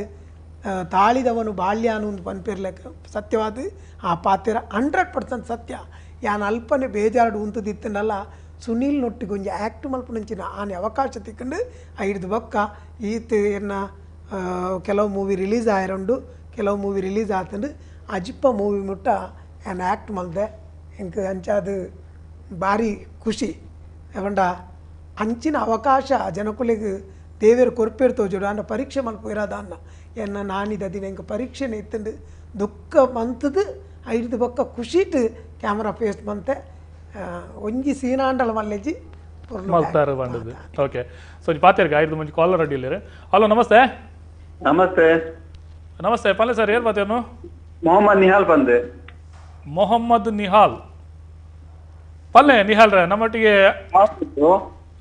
ತಾಳಿದವನು ಬಾಲ್ಯಾನು ಒಂದು ಪನ್ಪಿರ್ಲೆಕ್ಕ ಸತ್ಯವಾದ ಆ ಪಾತ್ರ 100% ಸತ್ಯ. ಯಾನ್ ಅಲ್ಪನೆ ಬೇಜಾರು ಉಂತದಿತ್ತನಲ್ಲ ಸುನೀಲ್ ನೊಟ್ಟಿಗೆ ಒಂಜಿ ಆ್ಯಕ್ಟ್ ಮಲ್ಪುನಂಚಿನ ಆನೆ ಅವಕಾಶ ತಿಕ್ಕಂಡು ಐದು ಬೊಕ್ಕ ಈತ ಎನ್ನ ಕೆಲವು ಮೂವಿ ರಿಲೀಸ್ ಆಯರುಂಡು ಕೆಲವು ಮೂವಿ ರಿಲೀಸ್ ಆತಂಡು ಅಜಿಪ್ಪ ಮೂವಿ ಮುಟ್ಟ ಯಾನ್ ಆ್ಯಕ್ಟ್ ಮಲ್ದೆ ಎಂಕ್ ಅಂಚಾದ ಭಾರಿ ಖುಷಿ. ಏಪಂಡ ಅಂಚಿನ ಅವಕಾಶ ಜನಕುಲೆಗ್ ದೇವೇರು ಕೊರ್ಪೇರು ತೋಜೋಡು ಅನ್ನ ಪರೀಕ್ಷೆ ಮಲ್ಪ ಇರೋದ ಅನ್ನ ಎನ್ನ ನಾನಿದ ದಿನ ಎಂಕ ಪರೀಕ್ಷೆನೇ ಇತ್ತಂಡು ದುಃಖ ಮಂತದು ಐದು ಬೊಕ್ಕ ಖುಷಿಟ್ ಕ್ಯಾಮ್ರಾ ಫೇಸ್ ಬಂತೆ ಒಂಜಿ ಸೀನಾಂಡಲ ಮಲ್ಲೆಜಿ ಮಲ್ತಾರು ಬಂದದ್ದು. ಓಕೆ ಸೊ ಪಾತೇರ್ಗೆ ಐದು ಮಂದಿ ಕಾಲರ್ ಅಡ್ಡಿಲ್ಲ. ಹಲೋ ನಮಸ್ತೆ. ನಮಸ್ತೆ. ನಮಸ್ತೆ ಪಲ್ಲೆ ಸರ್, ಏರ್ ಪಾತೇರ್ನು? ಮೊಹಮ್ಮದ್ ನಿಹಾಲ್ ಬಂದೆ. ಮೊಹಮ್ಮದ್ ನಿಹಾಲ್ ಪಲ್ಲೆ ನಿಹಾಲ್ ರೇ ನಮ್ಮೊಟ್ಟಿಗೆ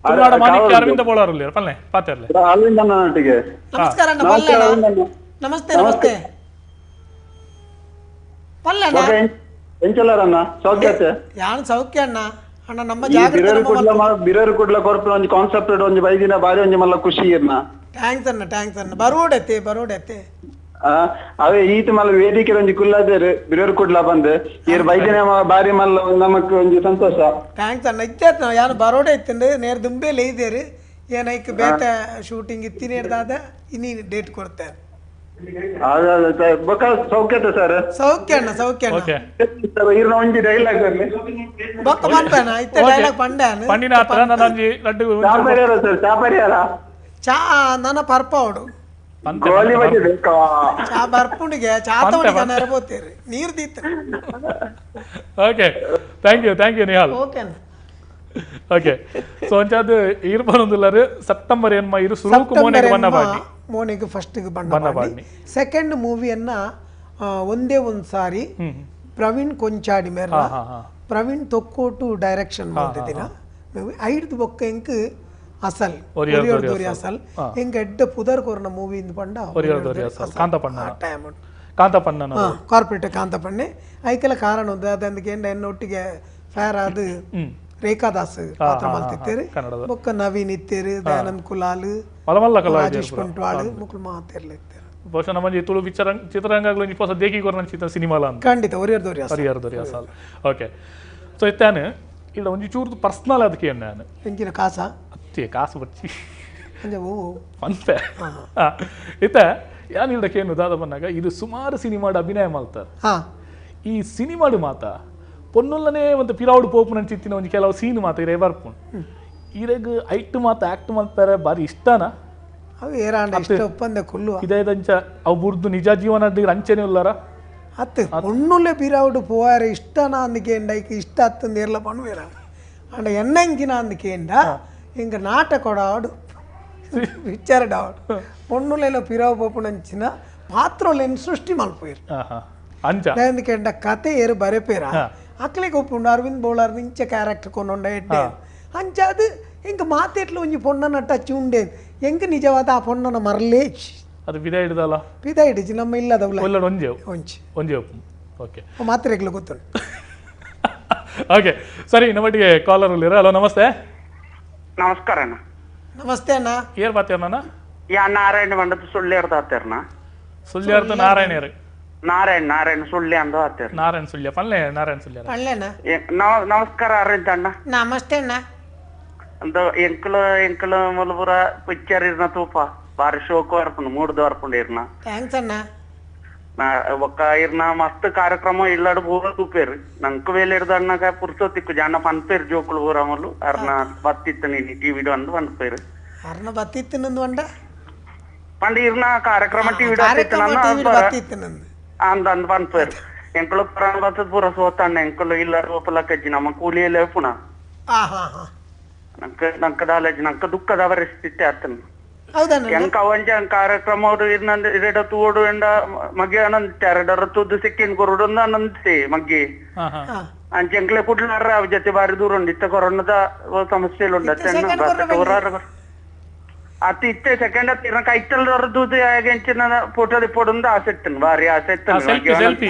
ತುಳುನಾಡ ಮಾಣಿಕ್ಯ ಅರವಿಂದ ಬೋಳಾರ್ ಪಲ್ಲೆ ಪಾತೇರ್ಲೆ. ಅರವಿಂದ ನನ್ನೊಟ್ಟಿಗೆ. ನಮಸ್ಕಾರ ಅಣ್ಣ, ಪಲ್ಲೆ ಅಣ್ಣ. ನಮಸ್ತೆ ನಮಸ್ತೆ ಪಲ್ಲೆ ಅಣ್ಣ. ಎಂಚಲಾರಣ್ಣ ಸೌಖ್ಯತೆ? ಯಾನ್ ಸೌಖ್ಯ ಅಣ್ಣ. ಅಣ್ಣ ನಮ್ಮ ಜಾಗೃತಿ ಬಿರರು ಕುಡ್ಲ ಕೊರ್ಪು ಒಂಜಿ ಕಾನ್ಸೆಪ್ಟ್ ಒಂಜಿ ಬೈದಿನ ಬಾರಿ ಒಂಜಿ ಮಲ್ಲ ಖುಷಿ ಇರ್ನ. Thanks ಅಣ್ಣ, thanks ಅಣ್ಣ. ಬರೋಡತ್ತೆ ಬರೋಡತ್ತೆ. ಅವೇ ಈತ ಮಲ್ಲ ವೇದಿಕೆ ಒಂಜಿ ಕುಲ್ಲದೇರು ಬಿರರು ಕುಡ್ಲ ಬಂದು ಈರ್ ಬೈದಿನ ಬಾರಿ ಮಲ್ಲ ನಮಕ್ ಒಂಜಿ ಸಂತೋಷ. Thanks ಅಣ್ಣ. ಇಚ್ಚಾತ್ ನಾವು ಯಾನು ಬರೋಡೆ ಇತ್ತಂಡು ನೇರ ದುಂಬೆ ಲೈದೇರು ಏನೈಕ್ ಬೇತ ಶೂಟಿಂಗ್ ಇತ್ತಿನೇರ್ದಾದ ಇನಿ ಡೇಟ್ ಕೊಡ್ತೇನೆ. ಸೌಖ್ಯತೆ ಸರ್? ಸೌಖ್ಯ ಅಣ್ಣ, ಸೌಖ್ಯ ಅಣ್ಣ. ಇರ್ನ ಒಂಜಿ ಡೈಲಾಗ್ ಅಲ್ಲಿ ಬೊಕ್ಕ ಪನ್ಪೇನ ಇತ್ತೆ ಡೈಲಾಗ್ ಪಂಡ್ಯಾನ ಪಂಡಿನ ಹತ್ರ ನನ್ನ ಲಡ್ಡು ಚಾಪರಿಯಾರ ಸರ್? ಚಾಪರಿಯಾರ ಚಾ ನನ್ನ ಪರ್ಪವಡು ಗೋಲಿ ಬಜ್ಜಿ ಬೇಕಾ? ಚಾ ಬರ್ಪುಂಡಿಗೆ ಚಾತವನಿಗೆ ನೆರಬೋತೇರಿ ನೀರು ದೀತ. Okay thank you, thank you Nihal. Okay ಅಣ್ಣ. ಓಕೆ ಸೊ ಅಂಚಾದ ಇರ್ ಬರೋದಿಲ್ಲರು ಸೆಪ್ಟೆಂಬರ್ ಏನ್ಮ ಇರು ಸುರುಕು ಮೋನೆಗೆ ಬಣ್ಣ ಬಾಡಿ ಮೋನೆಗೆ ಫಸ್ಟಿಗೆ ಬಣ್ಣ ಬಾಡಿ ಸೆಕೆಂಡ್ ಮೂವಿಯನ್ನ ಒಂದೇ ಒಂದು ಸಾರಿ ಪ್ರವೀಣ್ ಕೊಂಚಾಡಿ ಮೇರ ಪ್ರವೀಣ್ ತೊಕ್ಕೋಟು ಡೈರೆಕ್ಷನ್ ಮಾಡ್ತಿದ್ದಿನ ಐದು ಬೊಕ್ಕ ಎಂಕ್ ಅಸಲ್ ಒರಿಯರ್ ಅಸಲ್ ಎಂಕ್ ಎಡ್ಡ ಪುದರ್ ಕೋರ್ನ ಮೂವಿ ಇಂದ ಪಂಡ ಟೈಮ್ ಕಾಂತಪಣ್ಣ ಕಾರ್ಪೊರೇಟರ್ ಕಾಂತಪಣ್ಣೆ ಐಕೆಲ್ಲ ಕಾರಣ ಒಂದು ಅದೊಂದಕ್ಕೆ ಎನ್ನೊಟ್ಟಿಗೆ ಫೇರ್ ಅದು ರೇಖಾದಾಸ್ ಪಾತ್ರ ಮಲ್ತಿತ್ತೇರು ಬೊಕ್ಕ ನವೀನ್ ಇತ್ತೇರು ದಯಾನಂದ್ ಕುಲಾಲ್ ರಾಜೇಶ್ ಬಂಟ್ವಾಳ್ ಮುಕುಲ್ ಮಾತೆರ್ಲ ಇತ್ತೇರು. ಬಹುಶಃ ನಮ್ಮ ತುಳು ಪಿಕ್ಚರ್ ಚಿತ್ರರಂಗಗಳು ಹೊಸ ದೇಕಿ ಕೊರ್ನ ಚಿತ್ರ ಸಿನಿಮಾಲ ಅಂತ ಖಂಡಿತ ಒರಿಯರ್ ದೊರಿ ಒರಿಯರ್ ದೊರಿ ಅಸಲ್. ಓಕೆ ಸೊ ಇತ್ತಾನೆ ಇಲ್ಲ ಒಂಜಿ ಚೂರ್ದು ಪರ್ಸನಲ್ ಅದಕ್ಕೆ ನಾನು ಎಂಚಿನ ಕಾಸ ಅತ್ತೆ ಕಾಸು ಬಚ್ಚಿ ಅಂಜ ಓ ಪನ್ಪೆ ಇತ್ತ ಯಾನ್ ಇಲ್ದಕ್ಕೆ ಏನು ದಾದ ಬಂದಾಗ ಇದು ಸುಮಾರು ಸಿನಿಮಾಡ್ ಅಭಿನಯ ಮಾಡ್ತಾರೆ. ಈ ಸಿನಿಮಾಡು ಮಾತ ಪೊನ್ನುಲ್ಲನೇ ಒಂದು ಪಿರಾವುಡು ಪೋಪು ನಂಚಿತ್ತಿನ ಒಂಜಿ ಕೆಲವು ಸೀನ್ ಮಾತ ಇರೇ ಬರ್ಪುಂಡು. ಇರೆಗ್ ಐಟ್ ಮಾತ ಆ್ಯಕ್ಟ್ ಮಲ್ತಾರೆ ಬಾರಿ ಇಷ್ಟನಾ ಅವು ಏರಾಂಡ ಇಷ್ಟ ಒಪ್ಪಂದೆ ಕುಲ್ಲುವ ಇದಂಚ ಅವು ಬುರ್ದು ನಿಜ ಜೀವನ ಅಂಚೆನೆ ಉಲ್ಲಾರ ಅತ್ತು ಒಣ್ಣುಲೆ ಪಿರಾವುಡು ಪೋವಾರೆ ಇಷ್ಟನ ಅಂದಕೇಂಡ ಐಕ್ ಇಷ್ಟ ಅತ್ತಂದು ಏರ್ಲ ಪಣುವೇರ ಅಂಡ ಎಣ್ಣಂಚಿನ ಅಂದಕೇಂಡ ಇಂಕ ನಾಟಕೊಡಾವಡು ಪಿಕ್ಚರ್ ಡಾವಡು ಪೊಣ್ಣುಲೆಲ ಪಿರಾವು ಪೋಪುನಂಚಿನ ಪಾತ್ರೊಲೆನ್ ಸೃಷ್ಟಿ ಮಲ್ಪುವೆರ್ ಅಂಚ ఎందుకంటే ಕತೆ ಏರು ಬರೆಪೇರ ಅಕ್ಲೆಗ್ ಒಪ್ಪುಂಡು ಅರವಿಂದ್ ಬೋಳಾರ್ ಇಂಚ ಕ್ಯಾರೆಕ್ಟರ್ ಕೊನೊಂಡ ಎಡ್ಡೆ ಅಂಚ ಅದು ಎಂಕ್ ಮಾತೆಟ್ಲ ಒಂಜಿ ಪೊಣ್ಣನ ಟಚ್ ಉಂಡೆ ಎಂಕ್ ನಿಜವಾದ ಆ ಪೊಣ್ಣನ ಮರಲೇ ಅದು ವಿಧ ಹಿಡ್ದಲ್ಲ ಪಿದ ಹಿಡಿಜಿ ನಮ್ಮ ಇಲ್ಲದವ್ಲ ಒಲ್ಲಡ್ ಒಂಜೆ ಒಂಜಿ ಒಂಜೆ ಓಕೆ ಮಾತ್ರೆಗ್ಲು ಗೊತ್ತುಂಟು. ಓಕೆ ಸರಿ, ನಮ್ಮೊಟ್ಟಿಗೆ ಕಾಲರ್ ಉಳ್ಳೀರ. ಹಲೋ ನಮಸ್ತೆ. ನಮಸ್ಕಾರ ಅಣ್ಣ. ನಮಸ್ತೆ ಅಣ್ಣ. ಏರ್ ಬಾತೇರ್ನ? ಯಾ ನಾರಾಯಣ ಬಂಡದ ಸುಳ್ಳು ಆತೇರ್ನ. ಸುಳ್ಯಾರ್ದು ನಾರಾಯಣರು. ನಾರಾಯಣ ನಾರಾಯಣ ಸುಳ್ಳಿ ಅಂದು ಆತೇರ್. ನಾರಾಯಣ ಸುಳ್ಯ ಪಲ್ಲೆ ನಾರಾಯಣ ಸುಳ್ಯ ಪಲ್ಲೆಣ್ಣ. ನಮಸ್ಕಾರ ಅರವಿಂದ ಅಣ್ಣ. ನಮಸ್ತೆ ಅಣ್ಣ. ಅಂದ ಎಂಕಲು ಎಂಕಲು ಮುಲಪುರ ಪಿಕ್ಚರ್ ಇರ್ನ ತೂಪ ಬಾರಿ ಶೋಕ ವರ್ಪುಂಡು ಮೂಡ್ದು ವರ್ಪುಂಡು ಇರ್ನ. Thanks ಅಣ್ಣ. ಒಕ್ಕ ಇರ್ನ ಮಸ್ತ್ ಕಾರ್ಯಕ್ರಮ ಇಲ್ಲಡ್ ಪೂರ ತೂಪೇರು ನಂಕ್ ವೇಲೆ ಇರ್ದ ಅಣ್ಣಗ ಪುರ್ಸೊತಿಕ್ಕು ಜನ ಪನ್ಪೇರು ಜೋಕುಲು ಪೂರ ಮೊಲು ಅರ್ನ ಬತ್ತಿತ್ತು ನೀನು ಟಿವಿ ಅಂದು ಪನ್ಪೇರು. ಅರ್ನ ಬತ್ತಿತ್ತು ನಂದು ಅಂಡ ಪಂಡ ಇರ್ನ ಕಾರ್ಯಕ್ರಮ ಟಿವಿ ಅಂದ ಅಂದ್ ಪನ್ಪೇರು ಎಂಕಲು ಪುರಾಣ ಬತ್ತದ ಪೂರ ಸೋತಣ್ಣ ಎಂಕಲು ಇಲ್ಲ ರೋಪಲ ಕಜ್ಜಿ ನಮ್ಮ ಕೂಲಿಯಲ್ಲೇ ಪುನಃ ನಂಕ ನಂಕ ದಾಲೇಜ್ ನಂಕ ದುಃಖದ ಪರಿಸ್ಥಿತಿ ಆತನ. ಎಂಕ ಅವಂಜ ಕಾರ್ಯಕ್ರಮ ಇರಡ ತೂಡು ಎಂಡ ಮಗ್ಗೆ ಅನಂತೆ ಎರಡರ ತೂದು ಸಿಕ್ಕಿನ ಕೊರಡು ಅನಂತೆ ಮಗ್ಗೆ ಅಂಚೆ ಎಂಕ್ಲೆ ಕುಡ್ಲಾರ ಅವ ಜೊತೆ ಬಾರಿ ದೂರ ಉಂಡು ಇತ್ತ ಕೊರೋನಾದ ಸಮಸ್ಯೆ ಉಂಡು ಅತ್ತ ಇತ್ತೆ ಸೆಕೆಂಡ್ ಅತ್ತ ಕೈತಲ್ ದೂದು ಎಂಚಿನ ಫೋಟೋ ದಿಪ್ಪೊಡು ಆಸೆ ಇತ್ತನ್ ಬಾರಿ ಆಸೆ ಇತ್ತನ್.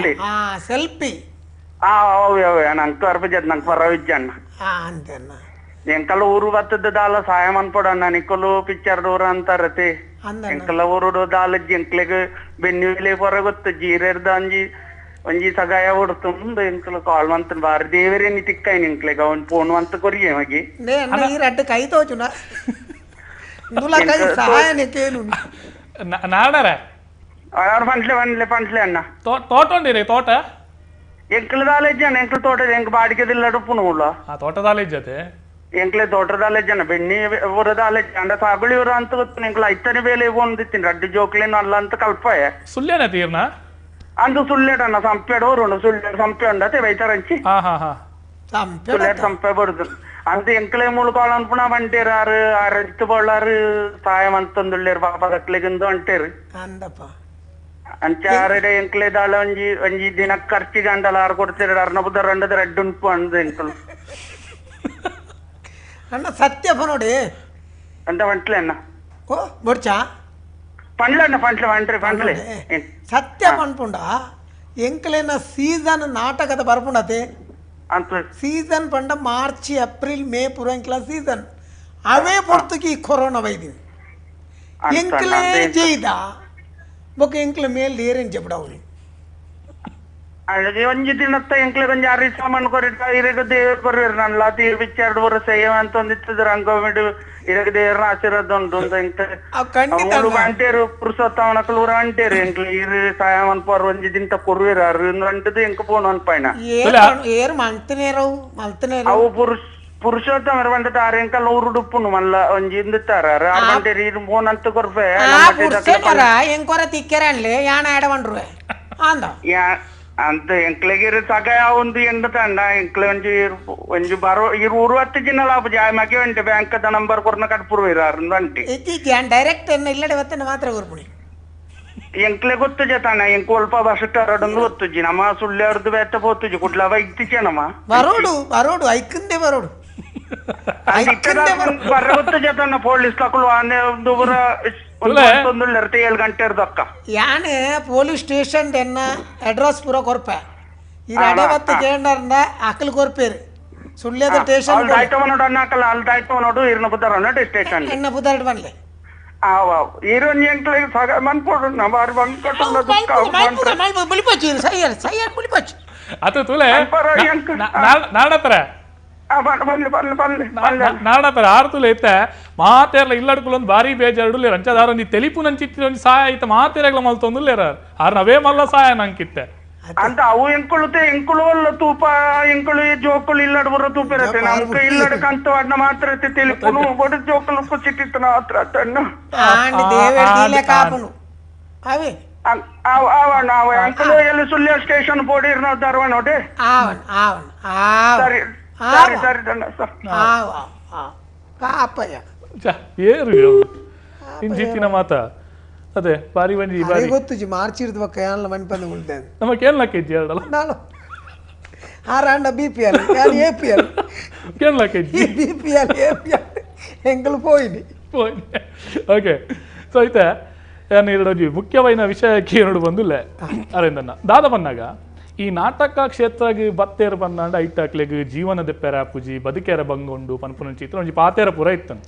ಸೆಲ್ಫಿ ಅವೆ ಅವೆ ನಂಗೆ ಅರ್ಪ ಜತ್ ನಂಗೆ ಪರವಿಜ್ಜ ಅಣ್ಣ. ಎಂಕಲ ಊರು ಬತ್ತದ ದಾಲ ಸಹಾಯ ಮನ್ಪೊಡಣ್ಣ ನಿಕ್ಕಲು ಪಿಕ್ಚರ್ ದೂರ ಅಂತಾರತೆ ಎಂಕಲ ಊರುಡು ದಾಲಜ್ಜಿ ಎಂಕ್ಲೆಗ್ ಬೆನ್ನಿ ಪೊರ ಗೊತ್ತು ಜೀರೆರ್ದ ಅಂಜಿ ಒಂಜಿ ಸಗಾಯ ಹೊಡ್ತುಂಡು ಎಂಕಲು ಕಾಲ್ ಮಂತ ಬಾರಿ ದೇವರೇನಿ ತಿಕ್ಕಾಯಿನ ಎಂಕ್ಲೆಗ್ ಅವನ್ ಫೋನ್ ಅಂತ ಕೊರಿಯೆ ಮಗಿ ರಡ್ಡು ಕೈ ತೋಚುನ ನಾಡರ ಪಂಟ್ಲೆ ಪಂಟ್ಲೆ ಪಂಟ್ಲೆ ಅಣ್ಣ. ತೋಟ ಉಂಡಿರಿ ತೋಟ ಎಂಕಲು ದಾಲೇಜ್ ಅಣ್ಣ ಎಂಕಲು ತೋಟ ಎಂಕ್ ಬಾಡಿಗೆದಿಲ್ಲ ಉಪ್ಪುನು ಉಳ್ಳ ತೋಟದಾಲೇಜ್ ಎಂಕ್ಲೆ ತೋಟದಾಲೆ ಜನ ಬೆಣ್ಣಿ ಊರದಾಲೆ ಅಂಡ ಸಾಗುಳಿ ಊರ ಅಂತ ಗೊತ್ತು ಎಂಕ್ಲ ಐತನೆ ಬೇಲೆ ಒಂದಿತ್ತೀನಿ ರಡ್ಡು ಜೋಕ್ಲೇನು ಅಲ್ಲ ಅಂತ ಕಲ್ಪಾಯ ಸುಳ್ಯನ ತೀರ್ನ ಅಂದು ಸುಳ್ಳೆಡಣ್ಣ ಸಂಪೆಡ ಊರುಂಡು ಸುಳ್ಳೆ ಸಂಪೆ ಉಂಡತೆ ಬೈತಾರಂಚಿ ಸುಳ್ಳೆ ಸಂಪೆ ಬರುದು ಅಂತ ಎಂಕ್ಲೆ ಮುಳ್ಕೊಳ ಅನ್ಪುಣ ಬಂಟೇರು ಆರು ಆರು ಬಳ್ಳಾರು ಸಹಾಯ ಅಂತಂದುಳ್ಳೇರು ಪಾಪ ದಕ್ಲೆಗಿಂದು ಅಂಟೇರು ಅಂಚೆ ಆರಡೆ ಎಂಕ್ಲೆ ದಾಳ ಒಂಜಿ ಒಂಜಿ ದಿನ ಖರ್ಚಿಗೆ ಅಂಡಲ ಆರು ಕೊಡ್ತೀರ ಅರ್ನ ಬುದ್ಧ ರಂಡದ ರಡ್ಡು ಉಂಟು ಅಂದು ಎಂಕಲು ಅಣ್ಣ ಸತ್ಯ ನೋಡಿ ಅಂತ ಪಂಟ್ಲೆ ಅಣ್ಣ. ಓ ಬೊಡ್ಚಾ ಪಂಡ್ಲೆ ಅಣ್ಣ ಪಂಟ್ಲೆ ಪಂಟ್ರೆ ಪಂಟ್ಲೆ ಸತ್ಯ ಪನ್ಪುಂಡ ಎಂಕ್ಲೆನ ಸೀಸನ್ ನಾಟಕದ ಬರ್ಪುಂಡತೆ ಸೀಸನ್ ಪಂಡ March April May ಪೂರ ಎಂಕ್ಲ ಸೀಸನ್ ಅವೇ ಪೊರ್ತುಕಿ ಕೊರೋನಾ ವೈದಿನಿ ಎಂಕ್ಲೇ ಜೈದ ಬೊಕ್ಕ ಎಂಕ್ಲ ಮೇಲ್ ಏರೇನು ಜಬಡವನಿ ಒಂಜಿ ದಿನತ್ತ ಎಂಕ್ಲೆ ಒಂಜಿ ಅರಿ ಸಾಮಾನು ಕೊರಿಟ ಇರಗ ದೇವ್ರ ಕೊರ್ವೇರು ನನ್ಲ ತೀರ್ ಪಿಕ್ಚರ್ ಪೂರ ಸೇವ್ ಅಂತ ಒಂದಿತ್ತದ ರಂಗೋಮಿಡು ಇರಗ ದೇವ್ರನ ಆಶೀರ್ವಾದ ಉಂಟು ಅಂತ ಎಂಕ್ಲೆ ಅಂಟೇರು ಪುರುಷೋತ್ತಮನಕಲು ಊರ ಅಂಟೇರು ಎಂಕ್ಲೆ ಇರು ಸಹಾಯ ಮನ್ಪೋರು ಒಂಜಿ ದಿನ ಕೊರ್ವೇರು ಅರು ಅಂಟದು ಎಂಕ ಪೋನು ಅನ್ಪಾಯ್ನ ಏರು ಮಲ್ತನೇರವು ಮಲ್ತನೇರು ಅವು ಪುರುಷೋತ್ತಮರು ಬಂದದ ಆರು ಎಂಕಲ್ ಊರು ಉಡುಪುನು ಮಲ್ಲ ಒಂಜಿ ಇಂದುತ್ತಾರ ಅಂಟೇರು ಇರು ಫೋನ್ ಅಂತ ಕೊರ್ಪೆ ಎಂಕೊರ ತಿಕ್ಕೆರ ಅನ್ಲೆ ಯಾಣ ಎಡ ಬಂಡ್ರುವೆ ಅಂದ ಅಂತ ಎಂಕ್ಲೆಗೆ ಸಗಾಯ ಒಂದು ಎಂಡ ತಂಡ ಎಂಕ್ಲೆ ಒಂಜಿ ಒಂಜಿ ಬರೋ ಇರು ಊರು ಹತ್ತು ಜಿನ ಲಾಭ ಜಾಯ್ ಮಾಕೆ ಉಂಟು ಬ್ಯಾಂಕ್ the number ಕೊರ್ನ ಕಟ್ಪುರು ಅಂಟಿ ಡೈರೆಕ್ಟ್ ಎನ್ನ ಇಲ್ಲಡೆ ಬತ್ತನ ಮಾತ್ರ ಕೊರ್ಪುಣಿ ಎಂಕ್ಲೆ ಗೊತ್ತು ಜತಾನ ಎಂಕ್ ಒಲ್ಪ ಬಸ್ಟರಡೊಂದು ಗೊತ್ತುಜಿ ನಮ್ಮ ಸುಳ್ಳು ಬೇತ ಪೋತುಜಿ ಕುಡ್ಲ ಇತ್ತಿಚೆ ನಮ್ಮ ಬರೋಡು ಬರೋಡು ಐಕಂದೆ ಬರೋಡು ಬರ್ರ ಗೊತ್ತು ಜತಾನ ಪೊಲೀಸ್ ತಕಲು ಆನೆ ಒಂದು 7 ಗಂಟೆ ದಕ್ಕ ಯಾನ್ ಪೊಲೀಸ್ ಸ್ಟೇಷನ್ ಎನ್ನ ಅಡ್ರೆಸ್ ಪೂರ ಕೊರ್ಪೆ ಈ ಅಡೆ ಬತ್ತ ಕೇಂದ್ರ ಅಕಲ್ ಕೊರ್ಪೇರು ಸುಳ್ಯದ ಸ್ಟೇಷನ್ ನೋಡು ಇರ್ನ ಬುದ್ಧರ ಸ್ಟೇಷನ್ ಎನ್ನ ಬುದ್ಧರ ಬನ್ಲೆ ನಾಡತ್ತರ ಆರು ತುಲೆ ಇತ್ತೆ ಮಾತೇರ್ಲ ಇಲ್ಲಡ್ಕುಲೊಂದು ಬಾರಿ ಬೇಜಾರು ರಂಚದಾರ ಒಂಜಿ ತೆಲಿಪು ನಂಚಿತ್ತಿ ಒಂಜಿ ಸಹಾಯ ಐತೆ ಮಾತೇರಾಗ್ಲ ಮಲ್ತೊಂದುಲ್ಲೇರ ಆರ್ ನವೇ ಮಲ್ಲ ಸಹಾಯ ನಂಕಿತ್ತೆ. ಅಂತ ಅವು ಎಂಕುಳುತ್ತೆ ಎಂಕುಳು ಅಲ್ಲ ತೂಪ ಎಂಕುಳು ಜೋಕುಳು ಇಲ್ಲಡ್ ಬರೋ ತೂಪ ಇರತ್ತೆ ನಮ್ಗೆ ಇಲ್ಲಡ್ ಕಂತ ಅಣ್ಣ ಮಾತ್ರ ತಿಳಿಪುನು ಬಡ ಜೋಕುಲು ಕುಚಿಟ್ಟಿತ್ತು ಮಾತ್ರ ಅಣ್ಣ ಕಾಪುನು ಅವೇ ಅವಣ್ಣ ಅವ ಎಂಕುಳು ಎಲ್ಲಿ ಸುಳ್ಯ ಸ್ಟೇಷನ್ ಪೋಡಿರ್ನ ಧರ್ವನೋಡೆ ಆವನ್ ಆವನ್ ಸರಿ ಸರಿ ಸರಿ ಸರ್ ಕಾಪಯ್ಯ ಏರು ಇಂಜಿತ್ತಿನ ಮಾತ ಅದೇ ಬಾರಿ ಬಂಜಿ ಬಾರಿ ಗೊತ್ತು ಮಾರ್ಚಿರ್ದು ಬಕ್ಕ ಯಾನ್ಲ ಮನ್ಪಂದು ಉಳ್ದೆ ನಮ್ಮ ಕೇಳಲಕ್ಕೆ ಇಜ್ಜಿ ಎರಡಲ್ಲ ನಾನು ಆರಾಂಡ B P L ಯಾನ್ A P L ಕೇಳಲಕ್ಕೆ ಇಜ್ಜಿ B P L A P L ಎಂಕಲು ಪೋಯಿನಿ ಪೋಯಿನಿ. ಓಕೆ ಸೊ ಐತೆ ಯಾನ್ ಎರಡು ಮುಖ್ಯವಾದ ವಿಷಯಕ್ಕೆ ಎರಡು ಬಂದಿಲ್ಲ ಅರವಿಂದನ್ನ ದಾದ ಬಂದಾಗ ಈ ನಾಟಕ ಕ್ಷೇತ್ರಗೆ ಬತ್ತೇರು ಬಂದಾಂಡ ಐಟಾಕ್ಲೆಗ್ ಜೀವನದ ಪೆರ ಪೂಜಿ ಬದುಕೇರ ಬಂಗೊಂಡು ಪನ್ಪುನಂಚಿತ್ರ ಒಂಜಿ ಪಾತೇರ ಪೂರ ಇತ್ತನು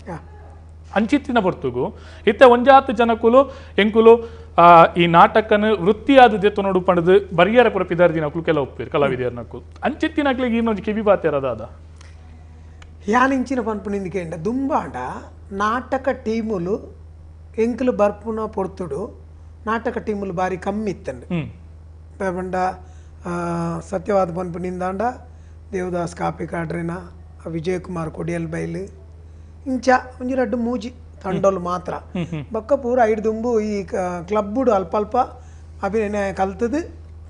ಅಂಚಿತ್ತಿನ ಬರ್ತುಗು ಇತ್ತೆ ಒಂಜಾತ್ ಜನಕುಲು ಎಂಕುಲು ಈ ನಾಟಕನ ವೃತ್ತಿಯಾದ ದೆತ್ತು ನೋಡು ಪಂಡದು ಬರಿಯರ ಪುರ ಪಿದಾರ್ದಿನಕ್ಲು ಕೆಲ ಒಪ್ಪಿರು ಕಲಾವಿದರ್ನಕ್ಕು ಅಂಚಿತ್ತಿನಕ್ಲಿಗೆ ಇನ್ನೊಂದು ಕಿವಿ ಬಾತೇರದಾದ ಯಾನಿಂಚಿನ ಪನ್ಪುನಿಂದಿಕೆಂಡ ದುಂಬಾಂಡ ನಾಟಕ ಟೀಮುಲು ಎಂಕುಲು ಬರ್ಪುನ ಪೊರ್ತುಡು ನಾಟಕ ಟೀಮುಲು ಬಾರಿ ಕಮ್ಮಿ ಇತ್ತಂಡು ಪಂಡ ಸತ್ಯವಾದ ಪನ್ಪುನಿಂದಾಂಡ ದೇವದಾಸ್ ಕಾಪಿಕಾಡ್ರಿನ ವಿಜಯಕುಮಾರ್ ಕೊಡಿಯಲ್ ಬೈಲು ಇಂಚ ಒಂಜಿ ರಡ್ಡು ಮೂಜಿ ತಂಡೋಲು ಮಾತ್ರ ಬೊಕ್ಕ ಪೂರ ಐದು ದುಂಬು ಈ ಕ್ಲಬ್ಬುಡು ಅಲ್ಪ ಅಲ್ಪ ಅಭಿನಯ ಕಲ್ತದು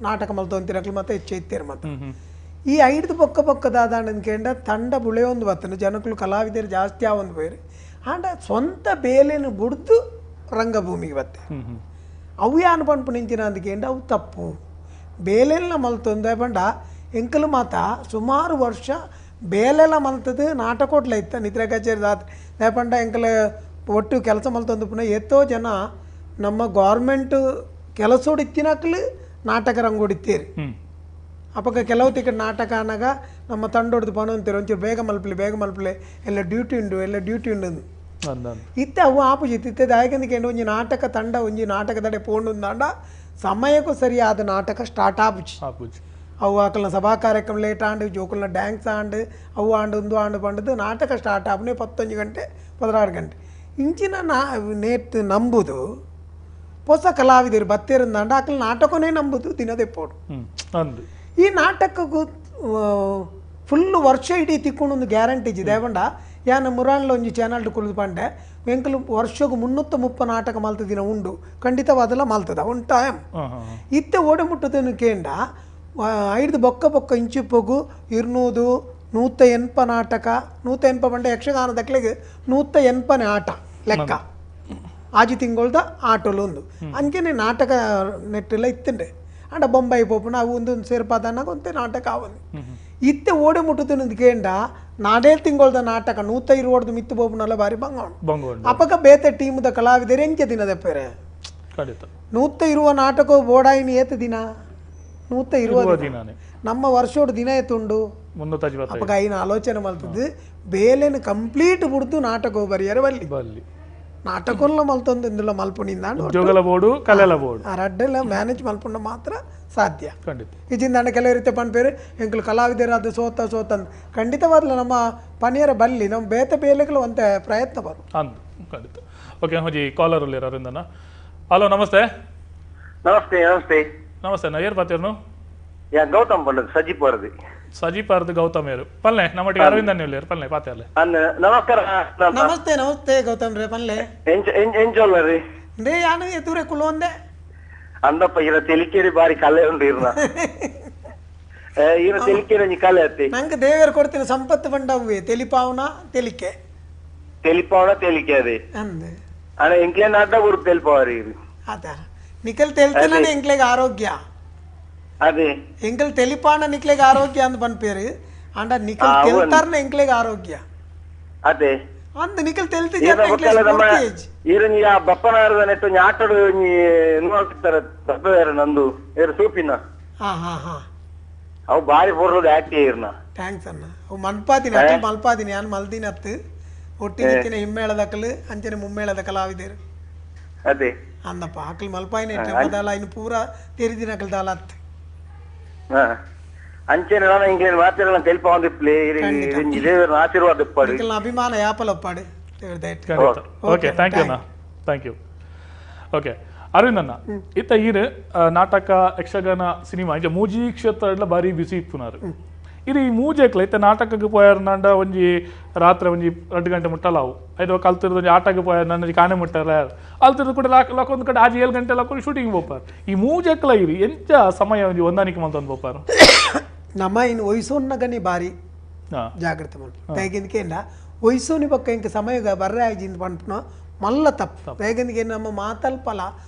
ನಾಟಕ ಮಲ್ತೊಂತಿರಕ್ಲು ಮತ್ತೆ ಹೆಚ್ಚು ಇತ್ತೇರು ಮತ್ತೆ ಈ ಐದು ಬೊಕ್ಕ ಬೊಕ್ಕ ದಾದಾಂಡ ತಂಡ ಬುಳೆಯೊಂದು ಬತ್ತನು ಜನಕುಲು ಕಲಾವಿದರು ಜಾಸ್ತಿ ಆವೊಂದು ಪೋಯಿರು ಆಂಡ ಸ್ವಂತ ಬೇಲೆನು ಬುಡ್ದು ರಂಗಭೂಮಿಗೆ ಬತ್ತೆ ಅವು ಯಾನು ಪನ್ಪು ನಿಂತಿನ ಅಂದ್ಕೇಂಡ ಅವು ತಪ್ಪು ಬೇಲೆಲ್ಲ ಮಲ್ತೊಂದು ಪಂಡ ಎಂಕಲು ಮಾತ ಸುಮಾರು ವರ್ಷ ಬೇಲೆಲ್ಲ ಮಲ್ತದು ನಾಟಕೋಟ್ಲ ಇತ್ತ ನಿದ್ರೆ ಕಚೇರಿ ದಾತ್ ಪಂಡ ಎಂಕಲ ಒಟ್ಟು ಕೆಲಸ ಮಲ್ತೊಂದು ಪುನಃ ಎತ್ತೋ ಜನ ನಮ್ಮ ಗೌರ್ಮೆಂಟ್ ಕೆಲಸೋಡಿತ್ತಿನಕ್ಲು ನಾಟಕ ರಂಗೋಡಿತ್ತೀರಿ ಅಪ್ಪಗ ಕೆಲವು ತಿಕ್ಕ ನಾಟಕ ಅನ್ನಾಗ ನಮ್ಮ ತಂಡೋಡ್ದು ಪನೊಂತೀರಿ ಒಂಚೂರು ಬೇಗ ಮಲ್ಪಲಿ ಬೇಗ ಮಲ್ಪಲಿ ಎಲ್ಲ ಡ್ಯೂಟಿ ಉಂಡು ಎಲ್ಲ ಡ್ಯೂಟಿ ಉಂಡು ಇತ್ತೆ ಅವು ಆಪೋಸಿಟ್ ಇತ್ತೆ ದಾಯಕಂದಿಕೆಂಡು ಒಂಜಿ ನಾಟಕ ತಂಡ ಒಂಜಿ ನಾಟಕದಡೆ ಪೋಂಡುಂದಾಂಡ ಸಮಯಕ್ಕೂ ಸರಿಯಾದ ನಾಟಕ ಸ್ಟಾರ್ಟ್ ಆಪುಜಿ ಅವು ಆಕಲ್ನ ಸಭಾ ಕಾರ್ಯಕ್ರಮ ಲೇಟ್ ಆಂಡು ಜೋಕುಲ್ನ ಡ್ಯಾನ್ಸ್ ಆಂಡು ಅವು ಆಂಡು ಒಂದು ಆಂಡು ಪಂಡದು ನಾಟಕ ಸ್ಟಾರ್ಟ್ ಆಪನೆ 11 ಗಂಟೆ 16 ಗಂಟೆ ಇಂಚಿನ ನಾ ನೇಟ್ ನಂಬುದು ಹೊಸ ಕಲಾವಿದರು ಬತ್ತೇರಂದಾಂಡ ಆಕಲ್ ನಾಟಕನೇ ನಂಬುದು ದಿನದೆಪ್ಪೋಡು ಈ ನಾಟಕಕ್ಕೂ ಫುಲ್ ವರ್ಷ ಇಡೀ ತಿಕ್ಕೊಂಡು ಗ್ಯಾರಂಟಿ ಇಜ್ಜಿ ದೇವಂಡ ಯಾನ ಮುರಾನ್ಲ ಒಂಜಿ ಚಾನಲ್ ಕುಳಿದು ಪಂಡೆ ಎಂಕಲು ವರ್ಷకు 330 ನಾಟಕ ಮಲ್ತ ದಿನ ಉಂಡು ಖಂಡಿತವಾದಲ್ಲ ಮಲ್ತದ ಒನ್ ಟೈಮ್ ಇತ್ತೆ ಓಡೆ ಮುಟ್ಟದನ್ನು ಕೇಂಡ ಐದು ಬೊಕ್ಕ ಬೊಕ್ಕ ಇಂಚಿಪ್ಪಗು 200 180 ನಾಟಕ 180 ಪಂಡ ಯಕ್ಷಗಾನದಕ್ಲೆಗ್ 180 ಆಟ ಲೆಕ್ಕ ಆಜಿ ತಿಂಗಳ್ದ ಆಟೋಲು ಒಂದು ಅಂಚನೆ ನಾಟಕ ನೆಟ್ಟೆಲ್ಲ ಇತ್ತಂಡೆ ಅಂಡ ಬೊಂಬೈ ಪೋಪುನ ಅವು ಒಂದೊಂದು ಸೇರ್ಪಾದನ್ನಾಗ ಒಂತೆ ನಾಟಕ ಆವೊಂದು ಇತ್ತೆ ಓಡೆ ಮುಟ್ಟುದನ್ನು ಕೇಂಡ ನಾಡೇ ತಿಂಗಳ್ದ ನಾಟಕ 120 ಮಿತ್ತು ಪೋಪುನಲ್ಲ ಬಾರಿ ಬಂಗ ಅಪಗ ಬೇತೆ ಟೀಮ್ದ ಕಲಾವಿದರು ಎಂಚ ದಿನದ ಪೇರೆ 120 ನಾಟಕ ಬೋಡಾಯಿನ ಏತ ದಿನ 120 ದಿನ ನಮ್ಮ ವರ್ಷೋಡು ದಿನ ಎತ್ತುಂಡು ಅಪಗ ಐನ ಆಲೋಚನೆ ಮಲ್ತದ್ದು ಬೇಲೆನ ಕಂಪ್ಲೀಟ್ ಬುಡ್ದು ನಾಟಕ ಬರಿಯರ ಬಲ್ಲಿ ನಾಟಕೊಲ್ಲ ಮಲ್ತೊಂದು ಇಂದುಲ ಮಲ್ಪುನಿಂದ ಬೋರ್ಡು ಕಲೆಲ ಬೋರ್ಡು ಆ ರಡ್ಡೆಲ್ಲ ಮ್ಯಾನೇಜ್ ಮಲ್ಪುಂಡ ಮಾತ್ರ ಸಾಧ್ಯ ಇಜಿಂದ ಕೆಲವು ರೀತಿ ಪನ್ಪೇರು ಎಂಕುಲು ಕಲಾವಿದರು ಅದು ಸೋತ ಸೋತ ಅಂತ ಖಂಡಿತವಾದ್ಲ ನಮ್ಮ ಪನಿಯರ ಬಲ್ಲಿ ನಮ್ಮ ಬೇತೆ ಬೇಲೆಗಳು ಒಂತೆ ಪ್ರಯತ್ನ ಬರು ಖಂಡಿತ. ಓಕೆ ಹೋಜಿ ಕಾಲರ್ ಅಲ್ಲಿ ಅರವಿಂದನ. ಹಲೋ ನಮಸ್ತೆ. ನಮಸ್ತೆ ನಮಸ್ತೆ ನಮಸ್ತೆ ನಾ ಏರ್ ಪಾತಿರ್ನು ಯಾ ಗೌತಮ್ ಪಂಡದು ಸಜೀಪ್ ವರದಿ ಸಜೀಪ್ ಅರ್ದು ಗೌತಮ್ ಏರು ಪಲ್ಲೆ ನಮ್ಮಟ್ಟಿಗೆ ಅರವಿಂದನ್ ಇಲ್ಲೇರು ಪಲ್ಲೆ ಪಾತೆ ಅಲ್ಲೇ. ನಮಸ್ಕಾರ. ನಮಸ್ತೆ ನಮಸ್ತೆ ಗೌತಮ್ ರೇ ಪಲ್ಲೆ ಎಂಜೋಲ್ ರೀ ರೇ ಯಾನು ಎದುರೆ ಕುಲೊಂದೆ ಅಂದಪ್ಪ ಇರ ತೆಲಿಕೇರಿ ಬಾರಿ ಕಲೆ ಉಂಡು ಇರ್ನ ಇರ ತೆಲಿಕೇರಿ ಒಂಜಿ ಕಲೆ ಅತ್ತಿ ನಂಗೆ ದೇವರು ಕೊಡ್ತೀನಿ ಸಂಪತ್ತು ಬಂಡವ್ವೆ ತೆಲಿಪಾವನ ತೆಲಿಕೆ ತೆಲಿಪಾವನ ತೆಲಿಕೆ ಅದೇ ಅಂದೆ ಅಣ್ಣ ಎಂಕ್ಲೆ ನಾಟ ಊರು ತೆಲಿಪಾವರಿ ಆತ ನಿಖಲ್ ತೆಲ್ತನ ಎಂಕ್ಲೆಗೆ ಆರೋಗ್ಯ ಅದೇ ಎಂಕಲ್ ತೆಲಿಪಾಣ ನಿಕ್ಲೆಗೆ ಆರೋಗ್ಯ ಅಂದ್ ಪನ್ಪೇರು ಅಂಡ ನಿಖಲ್ ತೆಲ್ತಾರ್ನ ಎಂಕ್ಲೆಗೆ ಆರೋಗ್ಯ ಅದೇ ಅಂದ್ ನಿಖಲ್ ತೆಲ್ತಿ ಈರನಿ ಆ ಬಪ್ಪನಾರದ ನೆಟ್ಟು ಆಟಡು ನೋಡ್ತಾರೆ ತಪ್ಪೇರ ನಂದು ಏರು ಸೂಪಿನ ಹಾ ಹಾ ಹಾ ಅವು ಬಾರಿ ಪೋರ್ಲದ ಆಕ್ಟಿ ಇರ್ನ thanks ಅಣ್ಣ ಅವು ಮನ್ಪಾದಿನ ಅಕಲ್ ಮಲ್ಪಾದಿನಿ ಯಾನ್ ಮಲ್ದಿನ ಅತ್ತು ಒಟ್ಟಿಗೆ ಇತ್ತಿನ ಹಿಮ್ಮೇಳದಕಲು ಅಂಚನೆ ಮುಮ್ಮೇಳದ ಕಲಾವಿದರು ಅದೇ ಅಂದಪ್ಪ ಅಕಲ್ ಮಲ್ಪಾಯಿನ ಇಟ್ಟೆ ಇನ್ನು ಪೂರ ತೆರಿದಿನ ಅಕಲ್ ದಾಲ ಅತ್ತು ಅಂಚೆನೆ ನಾನು ಇಂಗ್ಲೇನ್ ಮಾತಿರಲ್ಲ ತೆಲ್ಪ ಒಂದಿಪ್ಲೆ ದೇವರ ಆಶೀರ್ವಾದ ಇಪ್ಪಾಡು ಅಭಿಮಾನ ಯಾಪಲ ಒಪ್ಪಾಡು okay thank you ಅಣ್ಣ thank you. Okay ಅರವಿಂದಣ್ಣ ಇತ್ತ ಈರು ನಾಟಕ ಯಕ್ಷಗಾನ ಸಿನಿಮಾ ಇಂಚ ಮೂಜಿ ಕ್ಷೇತ್ರ ಬಾರಿ ಬಿಸಿ ಇಪ್ಪುನಾರು ಇದು ಈ ಮೂಜೆಕ್ಲ ಇತ್ತ ನಾಟಕಕ್ಕೆ ಪೋಯಾರ್ನಾಂಡ ಒಂಜಿ ರಾತ್ರಿ ಒಂಜಿ 2 ಗಂಟೆ ಮುಟ್ಟಲಾವು ಐದು ಕಲ್ತಿರೋದು ಒಂಜಿ ಆಟಕ್ಕೆ ಪೋಯಾರ ಒಂಜಿ ಕಾಣೆ ಮುಟ್ಟಲ್ಲ ಅಲ್ತಿರೋದು ಕೂಡ ಲಾಕ್ ಒಂದು ಕಡೆ ಆಜಿ 7 ಗಂಟೆ ಲಾಕೊಂಡು ಶೂಟಿಂಗ್ ಪೋಪಾರು ಈ ಮೂಜೆಕ್ಲ ಇರಿ ಎಂಚ ಸಮಯ ಒಂಜಿ ಹೊಂದಾಣಿಕೆ ಮಂತೊಂದು ಪೋಪಾರು ನಮ್ಮ ಇನ್ನು ವಯಸ್ಸೊನ್ನಗನೇ ಬಾರಿ ಜಾಗ್ರತೆ ಮಲ್ಪ ಹೇಗೆಂದಕೇಂಡ ವಯಸ್ಸೋನಿ ಪಕ್ಕ ಇಂಕ ಸಮಯ ಬರ್ರೆ ಆಯ್ಜಿಂದ ಪನ್ಪುನ ಮಲ್ಲ ತಪ್ಪು ಹೇಗೆಂದಕ್ಕೆ ನಮ್ಮ ಮಾತಲ್ಪಲ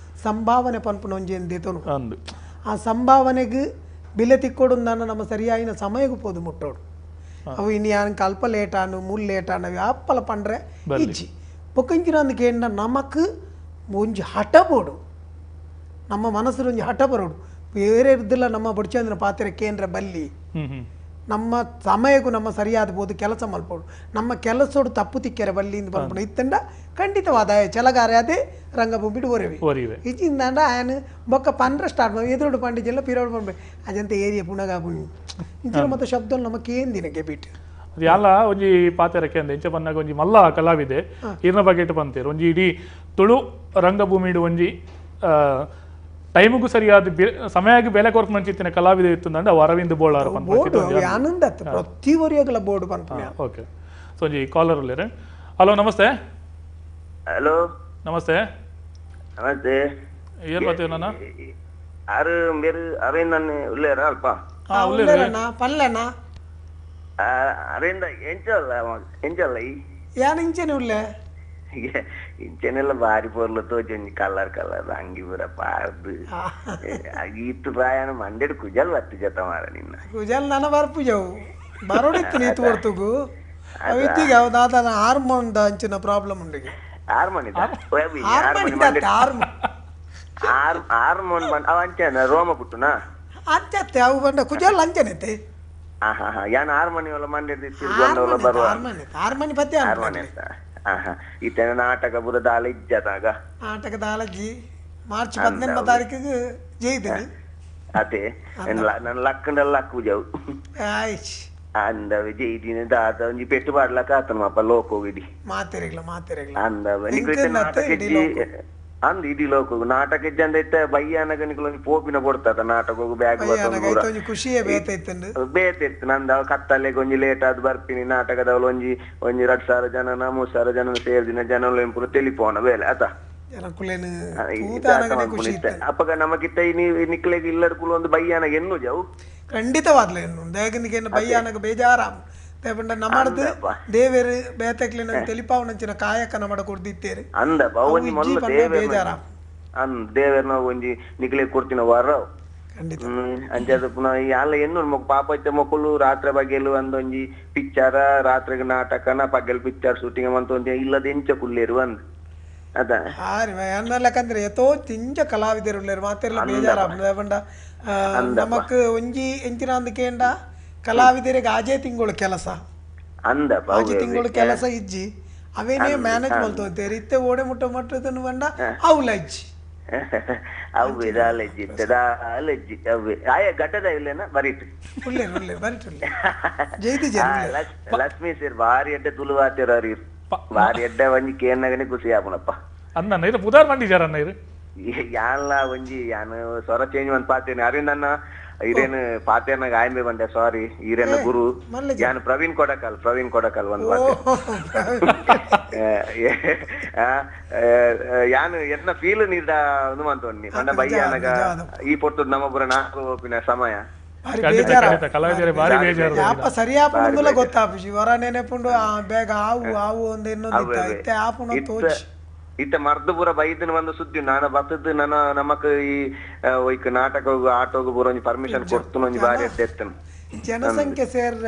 ಸಂಭಾವನೆ ಪನ್ಪುನ ಒಂಜಿ ದೇತೋನು ಆ ಸಂಭಾವನೆಗೆ ಬಿಲೆ ತಿಕ್ಕೊಡುಂದಾನ ನಮ್ಮ ಸರಿಯಾಯಿನ ಸಮಯಕ್ಕೆ ಪೋದು ಮುಟ್ಟೋಡು ಅವು ಇನ್ನು ಯಾನ್ ಅಲ್ಪ ಲೇಟಾನು ಮುಲ್ ಲೇಟಾನು ಅಪ್ಪಲ ಪಂಡ್ರೆ ಇಜ್ಜಿ ಪೊಕ್ಕಂಚಿನ ನಮಕ್ ಒಂಜಿ ಹಠ ಬೋಡು ನಮ್ಮ ಮನಸ್ಸು ಒಂಜಿ ಹಠ ಬರೋಡು ಬೇರೆ ಇದ್ದಿಲ್ಲ ನಮ್ಮ ಬುಡ್ಚಂದ್ರ ಪಾತ್ರೆ ಕೇಂದ್ರ ಬಲ್ಲಿ ನಮ್ಮ ಸಮಯಕ್ಕೂ ನಮ್ಮ ಸರಿಯಾದ ಬೋದು ಕೆಲಸ ಮಲ್ಪೋಡು ನಮ್ಮ ಕೆಲಸೋಡು ತಪ್ಪು ತಿಕ್ಕೆರೆ ಬಲ್ಲಿಂದ ಪನ್ಪುಣ ಇತ್ತಂಡ ಖಂಡಿತವಾದ ಚಲಗಾರ ಅದೇ ರಂಗಭೂಮಿಡು ಒರವಿ ಇಚ್ಚಿಂದಾಂಡ ಆಯನ ಬೊಕ್ಕ ಪಂಡ್ರ ಸ್ಟಾರ್ಟ್ ಮಾಡಿ ಎದುರುಡು ಪಂಡಿಜೆಲ್ಲ ಪಿರೋಡು ಪಂಡ್ರೆ ಅಜಂತ ಏರಿಯಾ ಪುಣಗಾಪುಣಿ ಇಂಚಿನ ಮತ್ತು ಶಬ್ದ ನಮಕ್ ಏನ್ ದಿನಕ್ಕೆ ಬಿಟ್ಟು ಅದು ಯಾಲ ಒಂಜಿ ಪಾತೆರಕ್ಕೆ ಅಂದೆ ಇಂಚ ಬಂದಾಗ ಒಂಜಿ ಮಲ್ಲ ಕಲಾವಿದೆ ಇರ್ನ ಬಗೆಟ್ ಪಂತೇರು ಒಂಜಿ ಇಡೀ ತುಳು ರಂಗಭೂಮಿಡು ಒಂಜಿ ಟೈಮಿಗೂ ಸರಿಯಾದ ಸಮಯಕ್ಕೆ ಬೆಲೆ ಕೊರಕು ಮಂಚಿತ್ತಿನ ಕಲಾವಿದ ಇತ್ತು ಅಂಡ ಅರವಿಂದ್ ಬೋಳಾರ್ ಆನಂದ ಪ್ರತಿ ಒರಿಯಗಲ ಬೋರ್ಡ್ ಪನ್ಪುನ. ಓಕೆ ಸೊ ಒಂಜಿ ಕಾಲರ್ ಉಲ್ಲೇರು. ಹಲೋ ನಮಸ್ತೆ. ಹಲೋ ನಮಸ್ತೆ. ನಮಸ್ತೆ. ಏನ್ ಮಾತಾಡ ನಾನ ಆರು ಮೇರು ಅರವಿಂದ್ ಅಣ್ಣ ಉಲ್ಲೇರ ಅಲ್ಪ ಉಲ್ಲೇರಣ್ಣ ಪಲ್ಲಣ್ಣ ಅರವಿಂದ ಎಂಚಲ್ಲ ಎಂಚಲ್ಲ ಈ ಯಾನ್ ಇಂಚನೆ ಉಲ್ಲೆ ಇಂಚನೆಲ್ಲ ಬಾರಿ ಪೊರ್ಲು ತೋಜೊಂಜಿ ಕಲರ್ ಕಲರ್ ಅಂಗಿ ಪೂರ ಪಾರ್ದು ಈತ್ ಪ್ರಾಯನ ಮಂಡೆಡ್ ಕುಜಲ್ ಬತ್ತು ಜತ ಮಾರ ನಿನ್ನ ಕುಜಲ್ ನನ ಬರ್ಪುಜವು ಬರೋಡಿತ್ತು ನೀತು ಹೊರ್ತುಗು ಅವು ಇತ್ತೀಗ ಅವು ದಾದಾನ ಹಾರ್ಮೋನ್ the ಅಂಚಿನ ಪ್ರಾಬ್ಲಮ್ ಉಂಡಿಗೆ ಹಾರ್ಮೋನ್ ಹಾರ್ಮೋನ್ ಅವ ಅಂಚನ ರೋಮ ಪುಟ್ಟುನಾ ಅಂಚತ್ತೆ ಅವು ಬಂಡ ಕುಜಲ್ ಅಂಚನೈತೆ. ಯಾನ್ ಹಾರ್ಮೋನಿ ಒಲ್ಲ ಮಂಡೆಡ್ ಬರುವ ಹಾರ್ಮೋನಿ ಪತ್ತೆ ಹಾರ್ಮೋನಿ ಇತನ ನಾಟಕ ಪೂರ ದಾಲ ಇಜ್ಜತಾಗ ನಾಟಕ ದಾಲಜ್ಜಿ ಮಾರ್ಚ್ 18 ತಾರೀಕಿಗೆ ಜೈದಿನಿ ಅದೇ ನನ್ನ ಲಕ್ಕಂಡಲ್ಲ ಲಕ್ಕುಜವು ಅಂದ ಜೈದಿನ ದಾದ ಒಂಜಿ ಪೆಟ್ಟು ಪಾಡ್ಲಕ್ಕ ಆತನ ಮಾಪ ಲೋಕೋಗಿಡಿ ಮಾತೆರೆಗ್ಲ ಮಾತೆರೆಗ್ಲ ಅಂದ ನಾಟಕ ಅಂದ್ ಇಡೀ ಲೋಕ ನಾಟಕ ಇಜ್ಜಂದ ಇತ್ತ ಬಯ್ಯಾನಗ ನಿಕುಲು ಒಂಜಿ ಪೋಪಿನ ಕೊಡ್ತಾತ ನಾಟಕ ಬ್ಯಾಗ್ ಖುಷಿಯೇ ಬೇತೈತಂದು ಬೇತಿತ್ತು ನಂದ ಕತ್ತಲೆಗೆ ಒಂಜಿ ಲೇಟ್ ಆದ್ ಬರ್ತೀನಿ ನಾಟಕದವಳು ಒಂಜಿ ಒಂಜಿ 2000 ಜನನ 3000 ಜನ ಸೇರ್ದಿನ ಜನಗಳು ಪೂರ ತೆಲಿಪೋನ ಬೇಲೆ ಆತ ಅಪ್ಪಗ ನಮಗಿತ್ತ ನಿಕ್ಲೆಗ್ ಇಲ್ಲದ ಕುಲು ಒಂದು ಬಯ್ಯಾನಗ ಎನ್ನು ಜವು ಖಂಡಿತವಾದ್ಲೆ ಎನ್ನು ಬಯ್ಯಾನಗ ಬೇಜಾರ ನಮ್ಮದು ದೇವೇರು ಬೇತಕ್ಲಿನ ತೆಲಿಪಾವನಂಚಿನ ಕಾಯಕ ನಮ್ಮಡ ಕೊಡ್ದಿತ್ತೇರು ಅಂದಪ್ಪ ಒಂಜಿ ಮೊಲ್ಲ ದೇವೇರ ಅಂದ್ ದೇವೇರ್ನ ಒಂಜಿ ನಿಕ್ಲೆ ಕೊಡ್ತಿನ ವರ ಖಂಡಿತ ಅಂಚಾದ ಪುನಃ ಅಲ್ಲ ಎನ್ನು ಮೊಕ್ ಪಾಪ ಇತ್ತ ಮೊಕ್ಕಳು ರಾತ್ರಿ ಬಗೆಲು ಅಂದೊಂಜಿ ಪಿಕ್ಚರ ರಾತ್ರಿಗೆ ನಾಟಕನ ಪಗ್ಗಲ್ ಪಿಕ್ಚರ್ ಶೂಟಿಂಗ್ ಅಂತ ಒಂಜಿ ಇಲ್ಲದ ಎಂಚ ಕುಲ್ಲೇರು ಅಂದ್ ಅದ ಅನ್ನಲಕ್ಕಂದ್ರೆ ಎತೋ ತಿಂಜ ಕಲಾವಿದರು ಮಾತೆಲ್ಲ ಬೇಜಾರ ಪಂಡ ನಮಕ್ ಒಂಜಿ ಎಂಚಿನ ಅಂದ್ ಕೇಂಡ ಕಲಾವಿದರಿಗೆ ಆಜೇ ತಿಂಗಳು ಕೆಲಸ ಆಜೆ ತಿಂಗಳು ಕೆಲಸ ಇಜ್ಜಿ ಅವೇನೇ ಮ್ಯಾನೇಜ್ ಮಲ್ತೋತೇರಿ ಇತ್ತೆ ಓಡೆ ಮುಟ್ಟ ಮಟ್ಟದನ್ನು ಬಂಡ ಅವುಲ ಇಜ್ಜಿ ಅವ್ವೆ ದಾಲಜ್ಜಿ ದಾಲಜ್ಜಿ ಅವ್ವೆ ಆಯ ಗಡ್ಡದ ಇಲ್ಲೇನ ಬರೀತು ಉಲ್ಲೆ ಉಲ್ಲೆ ಬರೀತು ಜೈದಿ ಜೈ ಲಕ್ಷ್ಮೀ ಸರ್ ಭಾರಿ ಎಡ್ಡೆ ತುಳುವಾತಿರ ಭಾರಿ ಎಡ್ಡೆ ಒಂಜಿ ಕೇನ್ನಗನೆ ಖುಷಿ ಆಪುನಪ್ಪ ಅನ್ನ ಇದು ಪುದಾರ್ ಮಂಡಿಜಾರ ಅನ್ನ ಇದು ಯಾನ್ಲ ಒಂಜಿ ಯಾನ್ ಸ್ವರ ಚೇಂಜ್ ಒಂದ್ ಪಾತೇನೆ ಅರವಿಂದ್ ಅಣ್ಣ ಇರೇನು ಪಾತೇನಾಗ ಆಯ್ಮೆ ಬಂಡೆ ಸಾರಿ ಈರೇನ ಗುರು ಯಾನ್ ಪ್ರವೀಣ್ ಕೊಡಕಲ್ ಪ್ರವೀಣ್ ಕೊಡಕಲ್ ಒಂದ್ ಯಾನ್ ಎನ್ನ ಫೀಲ್ ನೀರ್ದ ಒಂದು ಮಂತೊನ್ನಿ ಮಂಡ ಬಯ್ಯಾನಗ ಈ ಪೊರ್ತದ ನಮ್ಮೊಬ್ಬರ ನಾಲ್ಕು ಒಪ್ಪಿನ ಸಮಯ ಸರಿಯಾಪುಂಡುಲ ಗೊತ್ತಾಪುಜಿ ಹೊರ ನೆನೆಪುಂಡು ಬೇಗ ಆವು ಆವು ಒಂದು ಇನ್ನೊಂದು ಇತ್ತೆ ಆಪುಣ ತೋಚಿ ಇತ್ತ ಮರ್ದು ಪೂರ ಬೈದನ ಒಂದು ಸುದ್ದಿ ನಾನು ಬತ್ತದ್ದು ನನ್ನ ನಮಕ್ ಈ ಒಯ್ಕ್ ನಾಟಕ ಆಟೋಗು ಪೂರ ಒಂಜಿ ಪರ್ಮಿಷನ್ ಕೊಡ್ತು ಒಂಜಿ ಬಾರಿ ಎತ್ತನು ಜನಸಂಖ್ಯೆ ಸೇರ್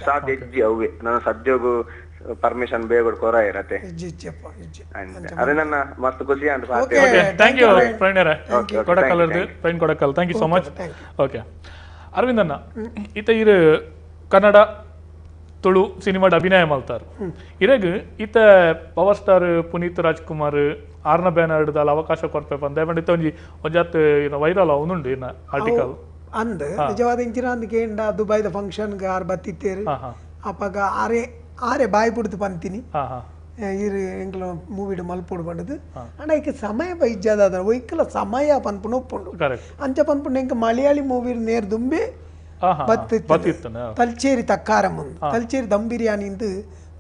ಸಾಧ್ಯ ಇಜ್ಜಿ ಅವ್ವೆ ನಾನು ಸದ್ಯೋಗು ಪರ್ಮಿಷನ್ ಬೇಗ ಕೊರ ಇರತ್ತೆ ಅದೇ ನನ್ನ ಮಸ್ತ್ ಖುಷಿ ಅಂತ. Thank you ಪ್ರವೀಣರೇ Kodakal Praveen Kodakal thank you so much. Okay Aravind ಅಣ್ಣ ಇತ್ತ ಇರು ಕನ್ನಡ ತುಳು ಸಿನಿಮಾಡ್ ಅಭಿನಯ ಮಲ್ತಾರ್ ಇರಗ್ ಇತ್ತ ಪವರ್ ಸ್ಟಾರ್ ಪುನೀತ್ ರಾಜ್ಕುಮಾರ್ ಆರ್ನ ಬ್ಯಾನರ್ದಾಲ ಅವಕಾಶ ಕೊರ್ಪೆ ಪಂದ ಪಂಡ ಇತ್ತ ಒಂಜಿ ಒಂಜಾತ್ ವೈರಲ್ ಅವನುಂಡು ಇನ್ನ ಆರ್ಟಿಕಲ್ ಅಂದ್ ನಿಜವಾದ ಇಂಚಿನ ಅಂದ್ ಕೇಂಡ ದುಬೈದ ಫಂಕ್ಷನ್ ಆರ್ ಬತ್ತಿತ್ತೇರು ಅಪಗ ಆರೆ ಆರೆ ಬಾಯಿ ಬಿಡ್ತು ಪಂತೀನಿ ಇರು ಎಂಕ್ಲ ಮೂವಿಡ್ ಮಲ್ಪೊಡು ಪಂಡದು ಅಂಡ ಐಕೆ ಸಮಯ ಬೈಜಾದ ಒಯ್ಕಲ ಸಮಯ ಪನ್ಪುನ ಒಪ್ಪುಂಡು ಅಂಚ ಪನ್ಪುಂಡು ಎಂಕ್ ಮಲಯಾಳಿ ಮೂವಿ ನೇರ್ ದುಂಬೆ ಬತ್ತಿತ್ತು ತಲ್ಚೇರಿ ತಕ್ಕಾರಂ ತಲ್ಚೇರಿ ದಮ್ ಬಿರಿಯಾನಿ ಇಂದು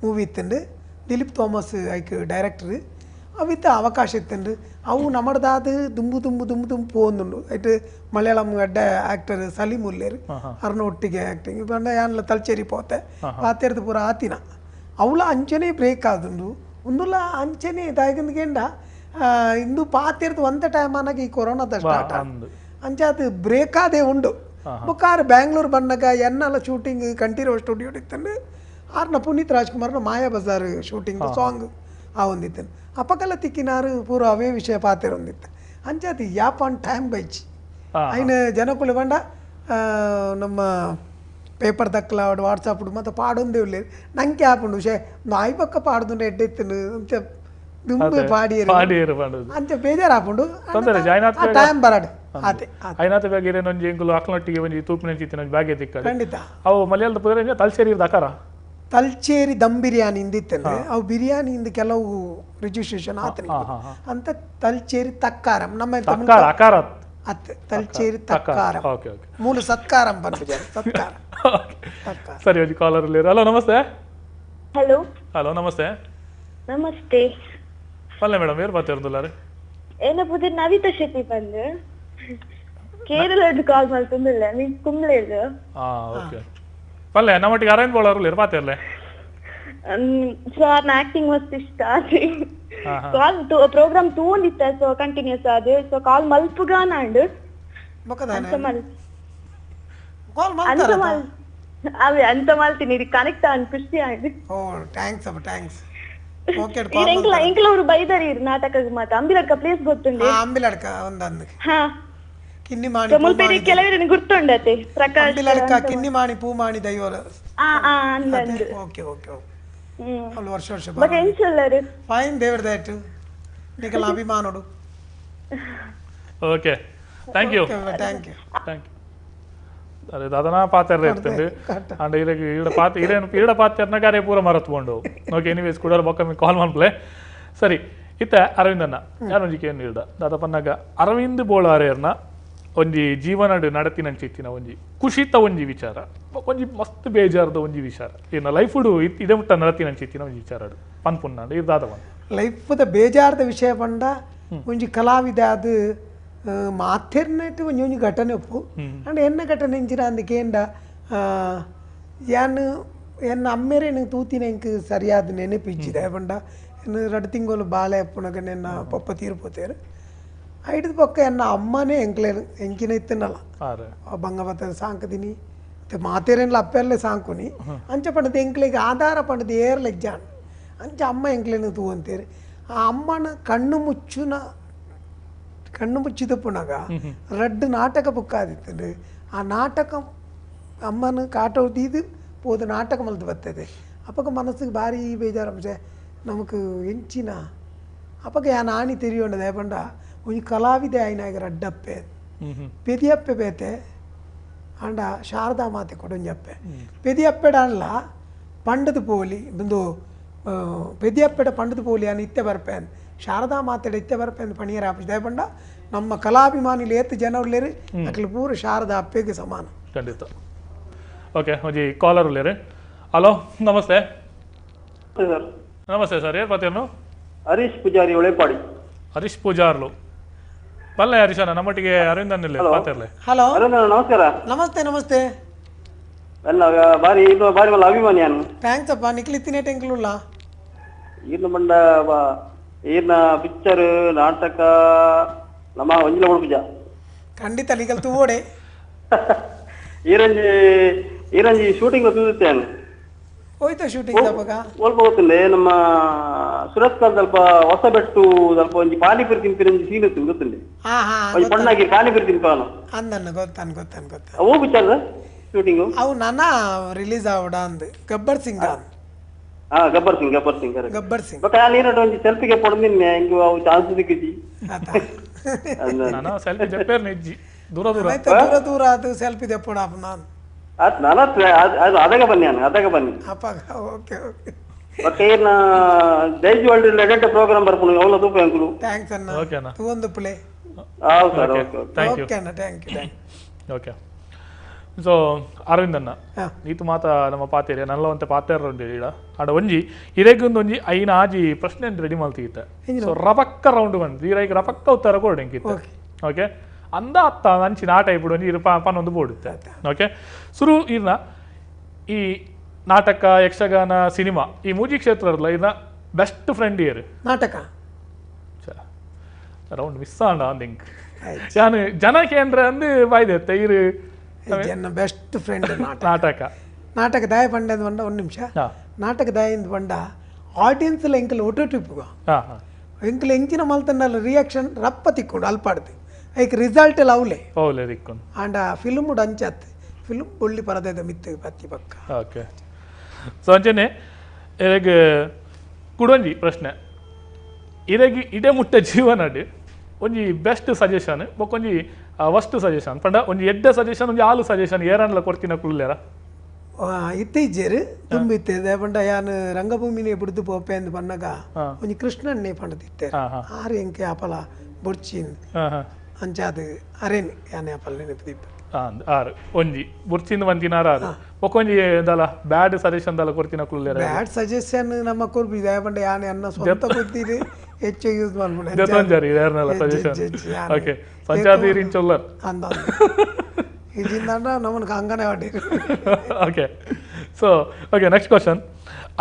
ಮೂವಿ ಇತ್ತುಂಡು ದಿಲೀಪ್ ಥಾಮಸ್ ಐಕ್ ಡೈರೆಕ್ಟರ್ ಅವಿತ್ತ ಅವಕಾಶ ಇತ್ತುಂಡು ಅವು ನಮ್ಮದಾದ ದುಂಬು ದುಂಬು ದುಂಬು ದುಂಬು ಪೋಂದುಂಡು ಐಟ್ ಮಲಯಾಳಂ ಅಡ್ಡ ಆಕ್ಟರ್ ಸಲೀಮ್ ಉಲ್ಲೇರು ಅರ್ನ ಒಟ್ಟಿಗೆ ಆಕ್ಟಿಂಗ್ ಪಂಡ ಯಾನ್ಲ ತಲ್ಚೇರಿ ಪೋತೆ ಪಾತೆರ್ದು ಪೂರ ಆತಿನ ಅವಳ ಅಂಚನೆ ಬ್ರೇಕ್ ಆದುಂಡು ಉಂದುಲ ಅಂಚನೆ ದಾಯಕಂದ್ಗೇಂಡ ಇಂದು ಪಾತೆರ್ದು ಒಂದ ಟೈಮ್ ಅನ್ನಾಗ ಈ ಕೊರೋನಾದ ಸ್ಟಾರ್ಟ್ ಅಂಚೆ ಅದು ಬ್ರೇಕ್ ಆದೇ ಉಂಡು ಬುಕ್ಕಾರು ಬ್ಯಾಂಗ್ಳೂರು ಬಂದಾಗ ಎನ್ನೆಲ್ಲ shooting Kanteerava studio ಇತ್ತಂಡು ಆರ್ನ ಪುನೀತ್ ರಾಜ್ಕುಮಾರ್ನ ಮಾಯಾ ಬಜಾರ್ ಶೂಟಿಂಗ್ ಸಾಂಗ್ ಆ ಒಂದಿತ್ತನು ಅಪ್ಪಕಲ್ಲ ತಿಕ್ಕಿನಾರು ಪೂರ ಅವೇ ವಿಷಯ ಪಾತೆರೊಂದಿತ್ತು ಅಂಚೆ ಅದು ಯಾಪ್ ಆನ್ ಟೈಮ್ ಬೈಚಿ ಐನ ಜನಕುಲು ಬಂಡ ನಮ್ಮ ಪೇಪರ್ ದಕ್ಕಲ ವಾಟ್ಸಪ್ ಮತ್ತು ಪಾಡೊಂದೇ ಇಲ್ಲ ನಂಗೆ ಆಪುಂಡು ಶೇ ನಾಯಿ ಪಕ್ಕ ಪಾಡ್ದುಂಡು ಎಡ್ಡೆತ್ತನು ಅಂಚೆ ದುಂಬು ಪಾಡಿಯರು ಅಂಚೆ ಬೇಜಾರು ಆಪುಂಡು ಟೈಮ್ ಬರಾಡು ಅದೇ ಐನಾತ ಬ್ಯಾಗ್ ಒಂಜಿ ಎಂಕುಲು ಅಕ್ಲೊಟ್ಟಿಗೆ ಒಂಜಿ ತೂಪಿನ ಚಿತ್ತಿನ ಬ್ಯಾಗ್ ತಿಕ್ಕ ಖಂಡಿತ ಅವು ಮಲಯಾಳದ ಪುದರ್ ತಲ್ಚೇರಿ ದಕಾರ ತಲ್ಚೇರಿ ದಮ್ ಬಿರಿಯಾನಿ ಇಂದಿತ್ತಂದ್ರೆ ಅವು ಬಿರಿಯಾನಿ ಇಂದ ಕೆಲವು ರಿಜಿಸ್ಟ್ರೇಷನ್ ಆತನ ಅಂತ ತಲ್ಚೇರಿ ತಕ್ಕಾರಂ ನಮ್ಮ ಅತ್ತೆ ತಲ್ಚೇರಿ ತಕ್ಕಾರಂ ಮೂಲ ಸತ್ಕಾರಂ ಪನ್ಪುಜಾರ ಸತ್ಕಾರ ಸರಿ ಒಂಜಿ ಕಾಲರ್ ಉಲ್ಲೇರು. ಹಲೋ ನಮಸ್ತೆ. ಹಲೋ ಹಲೋ ನಮಸ್ತೆ. ನಮಸ್ತೆ. ಪಲ್ಲೆ ಮೇಡಮ್ ಏರ್ ಮಾತಾಡ್ದುಲ್ಲಾರೆ? ಏನ ಪುದರ್ ನವಿತಾ ಶೆಟ್ಟಿ ಪಂದ್ ಕೇರಳದ ಕಾಲ್ ಮಲ್ತೊಂದುಲ್ಲೆ ಮೀನ್ ಕುಂಬ್ಳೆಡ್. ಹಾ ಓಕೆ ಪಲ್ಲೆ ನಮ್ಮೊಟ್ಟಿಗೆ ಅರವಿಂದ್ ಬೋಳಾರ್ ಉಲ್ಲೇರು ಮಾತಾಡ್ಲೆ. ಸರ್ ಆಕ್ಟಿಂಗ್ ಮಸ್ತ್ ಇಷ್ಟ ಕಾಲ್ ಪ್ರೋಗ್ರಾಮ್ ತೂಂದಿತ್ತ ಸೊ ಕಂಟಿನ್ಯೂಸ್ ಆದ್ ಸೊ ಕಾಲ್ ಮಲ್ಪುಗಾನಾಂಡ್ ಅಂತ ಮಲ್ ಅಂತ ಮಲ್ ಅವೇ ಅಂತ ಮಲ್ತೀನಿ ಇದು ಕನೆಕ್ಟ್ ಆನ್ ಖುಷಿ ಆಂಡ್. ಓ thanks ಅಪ್ಪ thanks. Okay ಎಂಕ್ಲ ಎಂಕ್ಲ ಅವರು ಬೈದಾರಿ ಇರು ನಾಟಕ ಮಾತ ಅಂಬಿಲಡ್ಕ ಪ್ಲೇಸ್ ಗೊತ್ತುಂಡೆ. ಅಂಬಿಲಡ್ಕ ಒಂದಂದು ಹಾ ಕಿನ್ನಿಮಾಣಿ ಮುಲ್ಪೇರಿ ಕೆಲವರನ್ನು ಗುರ್ತುಂಡತೆ ಪ್ರಕಾಶ್ ಅಂಬಿಲಡ್ಕ ಕಿನ್ನಿಮಾಣಿ ಪೂಮಾಣಿ ದೈವರ. ಆ ಆ ಅಂದಂದು okay okay okay ಅಲ್ಲಿ ವರ್ಷ ವರ್ಷ ಬಟ್ ಎಂಚುಲ್ಲರು ಫೈನ್ ದೇವರ ದಯಟು ನಿಕಲ ಅಭಿಮಾನೋಡು. Okay thank you thank you thank you. ಅರೆ ದಾದನಾ ಪಾತೆರ್ರೆ ಇರ್ತಂಡು ಅಂಡ್ ಇರೆಗ್ ಈಡ ಪಾತೆ ಇರೇನು ಈಡ ಪಾತೆರ್ನ ಕಾರ್ಯ ಪೂರ ಮರತ್ಕೊಂಡು. ಓಕೆ ಎನಿವೇಸ್ ಕುಡರ್ ಬೊಕ್ಕ ಕಾಲ್ ಮನ್ಪ್ಲೆ. ಸರಿ ಇತ್ತ ಅರವಿಂದನ್ನ ಯಾರೊಂಜಿಗೆ ಏನು ಹೇಳ್ದ ದಾದ ಪನ್ನಾಗ ಅರವಿಂದ್ ಬೋಳಾರೇರ್ನ ಒಂಜಿ ಜೀವನಡ್ ನಡತಿನಂಚಿತ್ತಿನ ಒಂಜಿ ಖುಷಿತ ಒಂಜಿ ವಿಚಾರ ಒಂಜಿ ಮಸ್ತ್ ಬೇಜಾರದ ಒಂಜಿ ವಿಚಾರ ಏನ ಲೈಫುಡು ಇದೇ ಮುಟ್ಟ ನಡತಿನಂಚಿತ್ತಿನ ಒಂಜಿ ವಿಚಾರ ಪನ್ಪುನ್ನಾಂಡ್ ಇದು ದಾದ ಪನ್ ಲೈಫ್ದ ಬೇಜಾರದ ವಿಷಯ ಪಂಡ ಒಂಜಿ ಕಲಾವಿದ ಅದು ಮಾಥೆರ್ನೆಟ್ ಒಂಜಿ ಒಂಜಿ ಘಟನೆ ಉಪ್ಪು ಅಂಡ್ ಎನ್ನ ಘಟನೆ ಇಂಚಿನ ಅಂದಕೇಂಡ ಯಾನ್ ಎನ್ನ ಅಮ್ಮೇರೆ ನಂಗೆ ತೂತಿನ ಎಂಕ್ ಸರಿಯಾದ ನೆನಪಿಜ್ಜಿದೆ ಪಂಡ ಎನ್ನ ರಡ್ಡು ತಿಂಗಳು ಬಾಳೆ ಅಪ್ಪುನಗ ನೆನ್ನ ಪಪ್ಪ ತೀರ್ಪೋತೇರು ಐಡ್ದು ಪಕ್ಕ ಎನ್ನ ಅಮ್ಮನೇ ಎಂಕ್ಲೆ ಎಂಕಿನ ಇತ್ತನಲ್ಲ ಬಂಗಬತ್ತ ಸಾಂಕದಿನಿ ಮತ್ತು ಮಾತೇರೇನ್ಲ ಅಪ್ಪೆಲ್ಲೇ ಸಾಂಕುನಿ ಅಂಚ ಪಂಡದ ಎಂಕ್ಲೆಗೆ ಆಧಾರ ಪಂಡದ ಏರ್ ಲೆಜ್ಜಾನ್ ಅಂಚ ಅಮ್ಮ ಎಂಕ್ಲೆನ ತೂ ಅಂತೇರಿ ಆ ಅಮ್ಮನ ಕಣ್ಣು ಮುಚ್ಚುನ ಕಣ್ಣು ಮುಚ್ಚಿದ ಪುನಗ ರಡ್ಡು ನಾಟಕ ಬುಕ್ಕಾದಿತ್ತಂಡು ಆ ನಾಟಕ ಅಮ್ಮನ ಕಾಟ ತೀದು ಪೋದು ನಾಟಕ ಮಲ್ತು ಬರ್ತದೆ ಅಪ್ಪಗ ಮನಸ್ಸಿಗೆ ಭಾರಿ ಬೇಜಾರು ನಮಕ್ ಎಂಚಿನ ಅಪ್ಪಗ ಯಾ ಆಣಿ ತೆರಿಯೋಂಡದೆ ಪಂಡ ಒಂಜಿ ಕಲಾವಿದೆ ಆಯ್ನಾಗ ರಡ್ಡಪ್ಪೆ ಪೆದಿಯಪ್ಪೆ ಬೇತೆ ಅಂಡ ಶಾರದಾ ಮಾತೆ ಕೊಡೊಂಜಪ್ಪೆ ಪೆದಿಯಪ್ಪೆಡ ಅಲ್ಲ ಪಂಡದ ಪೋಲಿ ಬಂದು ಪೆದಿಯಪ್ಪೆಡ ಪಂಡದ ಪೋಲಿ ಅನ್ನ ಇತ್ತೆ ಬರ್ಪೆ ಶಾರದಾ ಮಾತೆಡ ಇತ್ತೆ ಬರ್ಪೆ ಅಂದ್ ಪಣಿಯರ ಆಪಿಸಿದೆ ಪಂಡ ನಮ್ಮ ಕಲಾಭಿಮಾನಿಲು ಏತ್ ಜನರ್ಲೇರು ಅಕ್ಲು ಪೂರ ಶಾರದಾ ಅಪ್ಪೆಗೆ ಸಮಾನ. ಖಂಡಿತ. ಓಕೆ ಒಂಜಿ ಕಾಲರ್ ಉಲ್ಲೇರು. ಹಲೋ ನಮಸ್ತೆ. ಸರ್ ನಮಸ್ತೆ ಸರ್ ಏರ್ ಪಾತೇನು? ಹರೀಶ್ ಪೂಜಾರಿ ಒಳೆಪಾಡಿ. ಹರೀಶ್ ಪೂಜಾರ್ಲು ಬಲ್ಲೆ ಹರೀಶನ ನಮ್ಮೊಟ್ಟಿಗೆ ಅರವಿಂದನ್ ಪಾತೇರ್ಲೆ. ಹಲೋ ನಮಸ್ಕಾರ. ನಮಸ್ತೆ ನಮಸ್ತೆ. ಎಲ್ಲ ಬಾರಿ ಇದು ಬಾರಿ ಮಲ್ಲ ಅಭಿಮಾನಿ ನಾನು. Thanks ಅಪ್ಪ ನಿಕ್ಲಿತ್ತಿನೇ ಟೆಂಕ್ಲುಲ್ಲ ಈರ್ನ ಬಂಡ ಈರ್ನ ಪಿಕ್ಚರ್ ನಾಟಕ ನಮ್ಮ ಒಂಜಿಲ ಉಡುಪುಜ ಖಂಡಿತ ಲೀಗಲ್ ತೂವೋಡೆ ಈರಂಜಿ ಈರಂಜಿ ಶೂಟಿಂಗ್ ತೂದುತ್ತೇನೆ ಹೋಯ್ತಾ ಶೂಟಿಂಗ್ ಅವಾಗ ಒಲ್ಪ ಗೊತ್ತಿಲ್ಲ ನಮ್ಮ ಸುರತ್ಕಲ್ ಸ್ವಲ್ಪ ಹೊಸಬೆಟ್ಟು ಸ್ವಲ್ಪ ಒಂಜಿ ಪಾನಿಪುರಿ ತಿನ್ಪಿನ ಒಂಜಿ ಸೀನ್ ಇತ್ತು ಗೊತ್ತಿಲ್ಲ ಒಂಜಿ ಪಣ್ಣಾಗಿ ಪಾನಿಪುರಿ ತಿನ್ಪಾನು ಅಂದನ್ನ ಗೊತ್ತಾನ್ ಗೊತ್ತಾನ್ ಗೊತ್ತ ಅವು ಪಿಕ್ಚರ್ ಶೂಟಿಂಗ್ ಅವು ನನ್ನ ರಿಲೀಸ್ ಆವಡ ಅಂದ್ ಗಬ್ಬರ್ ಸಿಂಗ್ ಹಾ ಗಬ್ಬರ್ ಸಿಂಗ್ ಗಬ್ಬರ್ ಸಿಂಗ್ ಗಬ್ಬರ್ ಸಿಂಗ್ ಬಟ್ ನಾನು ಏನಾದ್ರು ಒಂಜಿ ಸೆಲ್ಫಿಗೆ ಪೊಡಂದಿನ್ನೆ ಹಿಂಗ್ ಅವು ಚಾನ್ಸ್ ಸಿಕ್ಕಿಜಿ ನಾನು ಸೆಲ್ಫಿ ಜಪ್ಪೇರ್ ನಿಜ್ಜಿ ದೂರ ದೂರ ದೂರ ದೂರ ಅದು ಸೆಲ್ಫಿ ದೆಪ್ಪಡ ನಾನು ಆತ್ ನಾನು ಅದು ಅದಾಗ ಬನ್ನಿ ನಾನು ಅದಾಗ ಬನ್ನಿ ಅಪ್ಪ ಓಕೆ ಓಕೆ. ಬೊಕ್ಕ ದೈಜ್ ವರ್ಲ್ಡ್ ಎಡೆಟ್ ಪ್ರೋಗ್ರಾಮ್ ಬರ್ಪುನು ಅವಲ ತೂಪ ಎಂಕುಲು. Thanks ಅಣ್ಣ. ಓಕೆ ಅಣ್ಣ. ತೂವೊಂದು ಪ್ಲೇ. ಆವ್ sir, okay thank you. Okay ಅಣ್ಣ, thank you. Okay so Aravind ಅಣ್ಣ, ಈತು ಮಾತ ನಮ್ಮ ಪಾತೇರಿ ನಲ್ಲವಂತೆ ಪಾತೇರ ಉಂಡು ಈಡ ಆಡ ಒಂಜಿ ಇರೆಗೊಂದು ಒಂಜಿ ಐನ ಆಜಿ ಪ್ರಶ್ನೆ ರೆಡಿ ಮಲ್ತಿತ್ತೆ. ಸೊ ರಪಕ್ಕ ರೌಂಡ್ ಬಂದು ಈರೈಕ್ ರಪಕ್ಕ ಉತ್ತರ ಕೊಡು ಎಂಕಿತ್ತೆ. ಓಕೆ ಅಂದ ಅತ್ತ ಅಂಚಿನ ಆಟ ಇಪ್ಪಡು ಒಂಜಿ ಇರು ಪನ್ನೊಂದು ಬೋಡುತ್ತೆ. ಓಕೆ ಸುರು ಇರ್ನ ಈ ನಾಟಕ ಯಕ್ಷಗಾನ ಸಿನಿಮಾ ಈ ಮೂಜಿ ಕ್ಷೇತ್ರ ಇರಲ್ಲ ಇರ್ನ ಬೆಸ್ಟ್ ಫ್ರೆಂಡ್ ಇಯರ್ ನಾಟಕ ರೌಂಡ್ ಮಿಸ್ ಆಂಡ ಅಂದಿಂಗ್ ಯಾನು ಜನ ಕೇಂದ್ರ ಅಂದು ಬಾಯ್ದೆ ಇರು ಜನ ಬೆಸ್ಟ್ ಫ್ರೆಂಡ್ ನಾಟಕ. ನಾಟಕ ದಾಯ ಪಂಡ ಬಂಡ ಒಂದು ನಿಮಿಷ. ನಾಟಕ ದಾಯಿಂದ ಬಂಡ ಆಡಿಯನ್ಸ್ ಎಲ್ಲ ಎಂಕಲ್ ಒಟ್ಟು ಎಂಕಲ್ ಎಂಚಿನ ಮಲ್ತಂಡಲ್ಲ ರಿಯಾಕ್ಷನ್ ರಪ್ಪ ತಿಕ್ಕೊಂಡು ಅಲ್ಪಾಡ್ದು ಐಕ್ ರಿಸಲ್ಟ್ ಎಲ್ಲ ಅವಲೇ ಅವಲೇ ತಿಕ್ಕೊಂಡು. ಆಂಡ ಫಿಲ್ಮ್ ಅಂಚಾತ್ ಫಿಲ್ಮ್ ಬೊಳ್ಳಿ ಪರದೆದ ಮಿತ್ತು ಪತ್ತಿ ಪಕ್ಕ. ಓಕೆ ಸೊ ಅಂಚನೆ ಇರೆಗ್ ಕುಡೊಂಜಿ ಪ್ರಶ್ನೆ, ಇರೆಗ್ ಇಡೆ ಮುಟ್ಟ ಜೀವನಡ್ ಒಂಜಿ ಬೆಸ್ಟ್ ಸಜೆಷನ್ ಬೊಕ್ಕೊಂಜಿ ವಸ್ತು ಸಜೆಷನ್ ಪಂಡ ಒಂಜಿ ಎಡ್ಡೆ ಸಜೆಷನ್ ಒಂಜಿ ಆಲು ಸಜೆಷನ್ ಏರನ್ಲ ಕೊಡ್ತಿನ ಕುಲ್ಲೇರ? ಇತ್ತೀಚೆರು ತುಂಬಿತ್ತೆ ಪಂಡ ಯಾನ್ ರಂಗಭೂಮಿನೇ ಬಿಡ್ದು ಪೋಪೆ ಅಂದ್ ಪನ್ನಗ ಒಂಜಿ ಕೃಷ್ಣನ್ನೇ ಪಂಡದಿತ್ತೆ ಆರು ಎಂಕೆ ಅಪಲ ಬೊಡ್ಚಿನ್ ಅಂಚಾದ ಅರೇನ್ ಯಾನೆ ಅಪಲ ನೆನಪು ಆರು ಒಂಜಿ ಬುರ್ಚಿಂದ ಬಂತಿನಾರ ಆರು ಬೊಕ್ಕೊಂಜಿ ದಾಲ ಬ್ಯಾಡ್ ಸಜೆಷನ್ ದಾಲ ಕೊಡ್ತಿನ ಕುಲ್ಲೇರ? ಬ್ಯಾಡ್ ಸಜೆಷನ್ ನಮ್ಮ ಕೊರ್ಪಿದೆ ಪಂಡ ಯಾನೆ ಅನ್ನ ಸ್ವಂತ ಗೊತ್ತಿದೆ ಹೆಚ್ಚು ಯೂಸ್ ಮಾಡ್ಬಿಡ ಜೊತೊಂಜಾರಿ ಯಾರನ್ನೆಲ್ಲ ಸಜೆಷನ್. ಓಕೆ ಸಂಚಾತೀರಿ ಚೊಲ್ಲರ್ ಅಂದ ಇದಿಂದಾಂಡ ನಮ್ಮನ್ನ ಹಂಗನೆ ಮಾಡಿ. Okay so okay next question,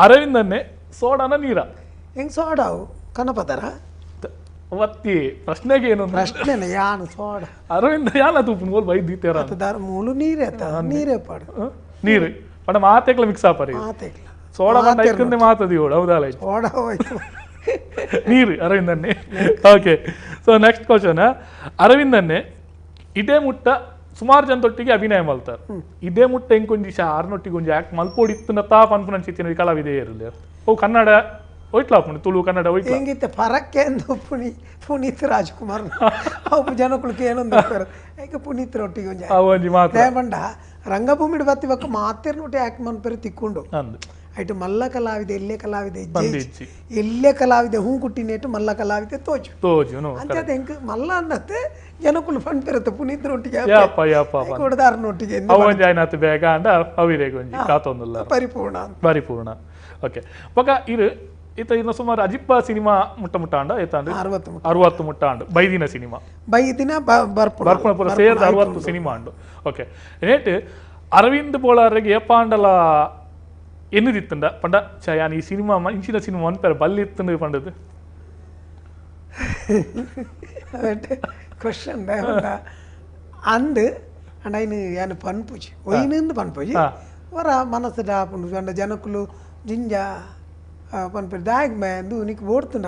ಅರವಿಂದನ್ನೇ ಸೋಡಾನ ನೀರ? ಹೆಂಗ್ ಸೋಡಾವು ಕನಪದರ ಒತ್ತಿ ಪ್ರಶ್ನೆಗೆ ಏನು ಪ್ರಶ್ನೆನ ಯಾನು ಸೋಡ ಅರವಿಂದ ಯಾನ ತೂಪುನ ಗೋಲ್ ಬೈದಿತ್ತೇರ ಮೂಲು ನೀರೇ ನೀರೇ ಪಾಡು ನೀರು ಪಂಡ ಮಾತೆಕ್ಲ ಮಿಕ್ಸ್ ಆಪರಿ ಮಾತೆಕ್ಲ ಸೋಡಾ ಪಂಡ ಐಕಂದೆ ಮಾತದಿ ಓಡ ಹೌದಲ್ಲ ಸೋಡಾ ಹೋಯ್ತು ನೀರು ಅರವಿಂದನ್ನೇ. Okay so next question, ಅರವಿಂದನ್ನೇ ಇದೇ ಮುಟ್ಟ ಸುಮಾರು ಜನದೊಟ್ಟಿಗೆ ಅಭಿನಯ ಮಲ್ತಾರೆ, ಇದೇ ಮುಟ್ಟ ಎಂಕೊಂಜಿ ಆರ್ನೊಟ್ಟಿಗೆ ಒಂಜಿ ಆಕ್ಟ್ ಮಲ್ಪೋಡಿತ್ತು ತಾ ಪನ್ಪುನ ಚಿತ್ತಿನ ಕಲಾವಿದೆ ಇರಲಿ ಓ ಕನ್ನಡ ಹೋಯ್ತ್ಲಾ ಪುಣಿ ತುಳು ಕನ್ನಡ ಹೋಯ್ತು ಹೆಂಗಿತ್ತೆ ಫರಕ್ಕೆ ಎಂದು ಪುನೀತ್ ರಾಜ್ಕುಮಾರ್ ಅವು ಜನಕ್ಕಳಿಗೆ ಏನೊಂದು ಈಗ ಪುನೀತ್ ರೊಟ್ಟಿಗೆ ಒಂಜಿ ಒಂಜಿ ಮಾತು ಬಂಡ ರಂಗಭೂಮಿ ಬತ್ತಿ ಬಕ್ಕ ಮಾತಿರ್ನೊಟ್ಟಿ ಆಕ್ಟ್ ಮನ್ಪೆರೆ ತಿಕ್ಕೊಂಡು ಐಟು ಮಲ್ಲ ಕಲಾವಿದೆ ಎಲ್ಲೇ ಕಲಾವಿದೆ ಎಲ್ಲೇ ಕಲಾವಿದೆ ಹೂ ಕುಟ್ಟಿನೇಟು ಮಲ್ಲ ಕಲಾವಿದೆ ತೋಜು ತೋಜು ಅಂಚಾದ ಹೆಂಗ್ ಮಲ್ಲ ಅನ್ನತ್ತೆ ಜನಕ್ಕಳು ಫಂಡ್ ಪೆರತ್ತೆ ಪುನೀತ್ ರೊಟ್ಟಿಗೆ ಕೊಡದಾರನೊಟ್ಟಿಗೆ ಬೇಗ ಅಂಡ ಅವಿರೇಗ ಒಂಜಿ ಕಾತೊಂದುಲ್ಲ ಪರಿಪೂರ್ಣ ಪರಿಪೂರ್ಣ. ಓಕೆ ಬೊಕ ಇರು ಈತ ಇನ್ನು ಸುಮಾರು ಅಜಿಪ್ಪ ಸಿನಿಮಾ ಮುಟ್ಟ ಮುಟ್ಟಾಂಡ ಏತಾಂಡ 60 ಮುಟ್ಟಾಂಡು ಬೈದಿನ ಸಿನಿಮಾ ಬೈದಿನ ಬರ್ಪುಣ ಪೂರ ಸೇರ್ದ 60 ಸಿನಿಮಾ ಅಂಡು. ಓಕೆ ರೇಟ್ ಅರವಿಂದ್ ಬೋಳಾರಿಗೆ ಏಪಾಂಡಲ ಎನ್ನುದಿತ್ತಂಡ ಪಂಡ ಛಾಯಾನ್ ಈ ಸಿನಿಮಾ ಇಂಚಿನ ಸಿನಿಮಾ ಒನ್ಪೇರ ಬಲ್ಲಿತ್ತಂದು ಪಂಡದು ಕ್ವಶನ್ ಅಂದ್ ಅಂಡ್ ಐನು ಯಾನು ಪನ್ಪುಜಿ ಒಯ್ನಿಂದು ಪನ್ಪುಜಿ ವರ ಮನಸ್ಸು ಡಾಪುಂಡು ಪಂಡ ಜನಕ್ಕುಲು ಜಿಂಜ ಪನ್ಪೇರು ದಾಗ್ ಮೇ ನಿಕ್ ಓಡ್ತುಂಡ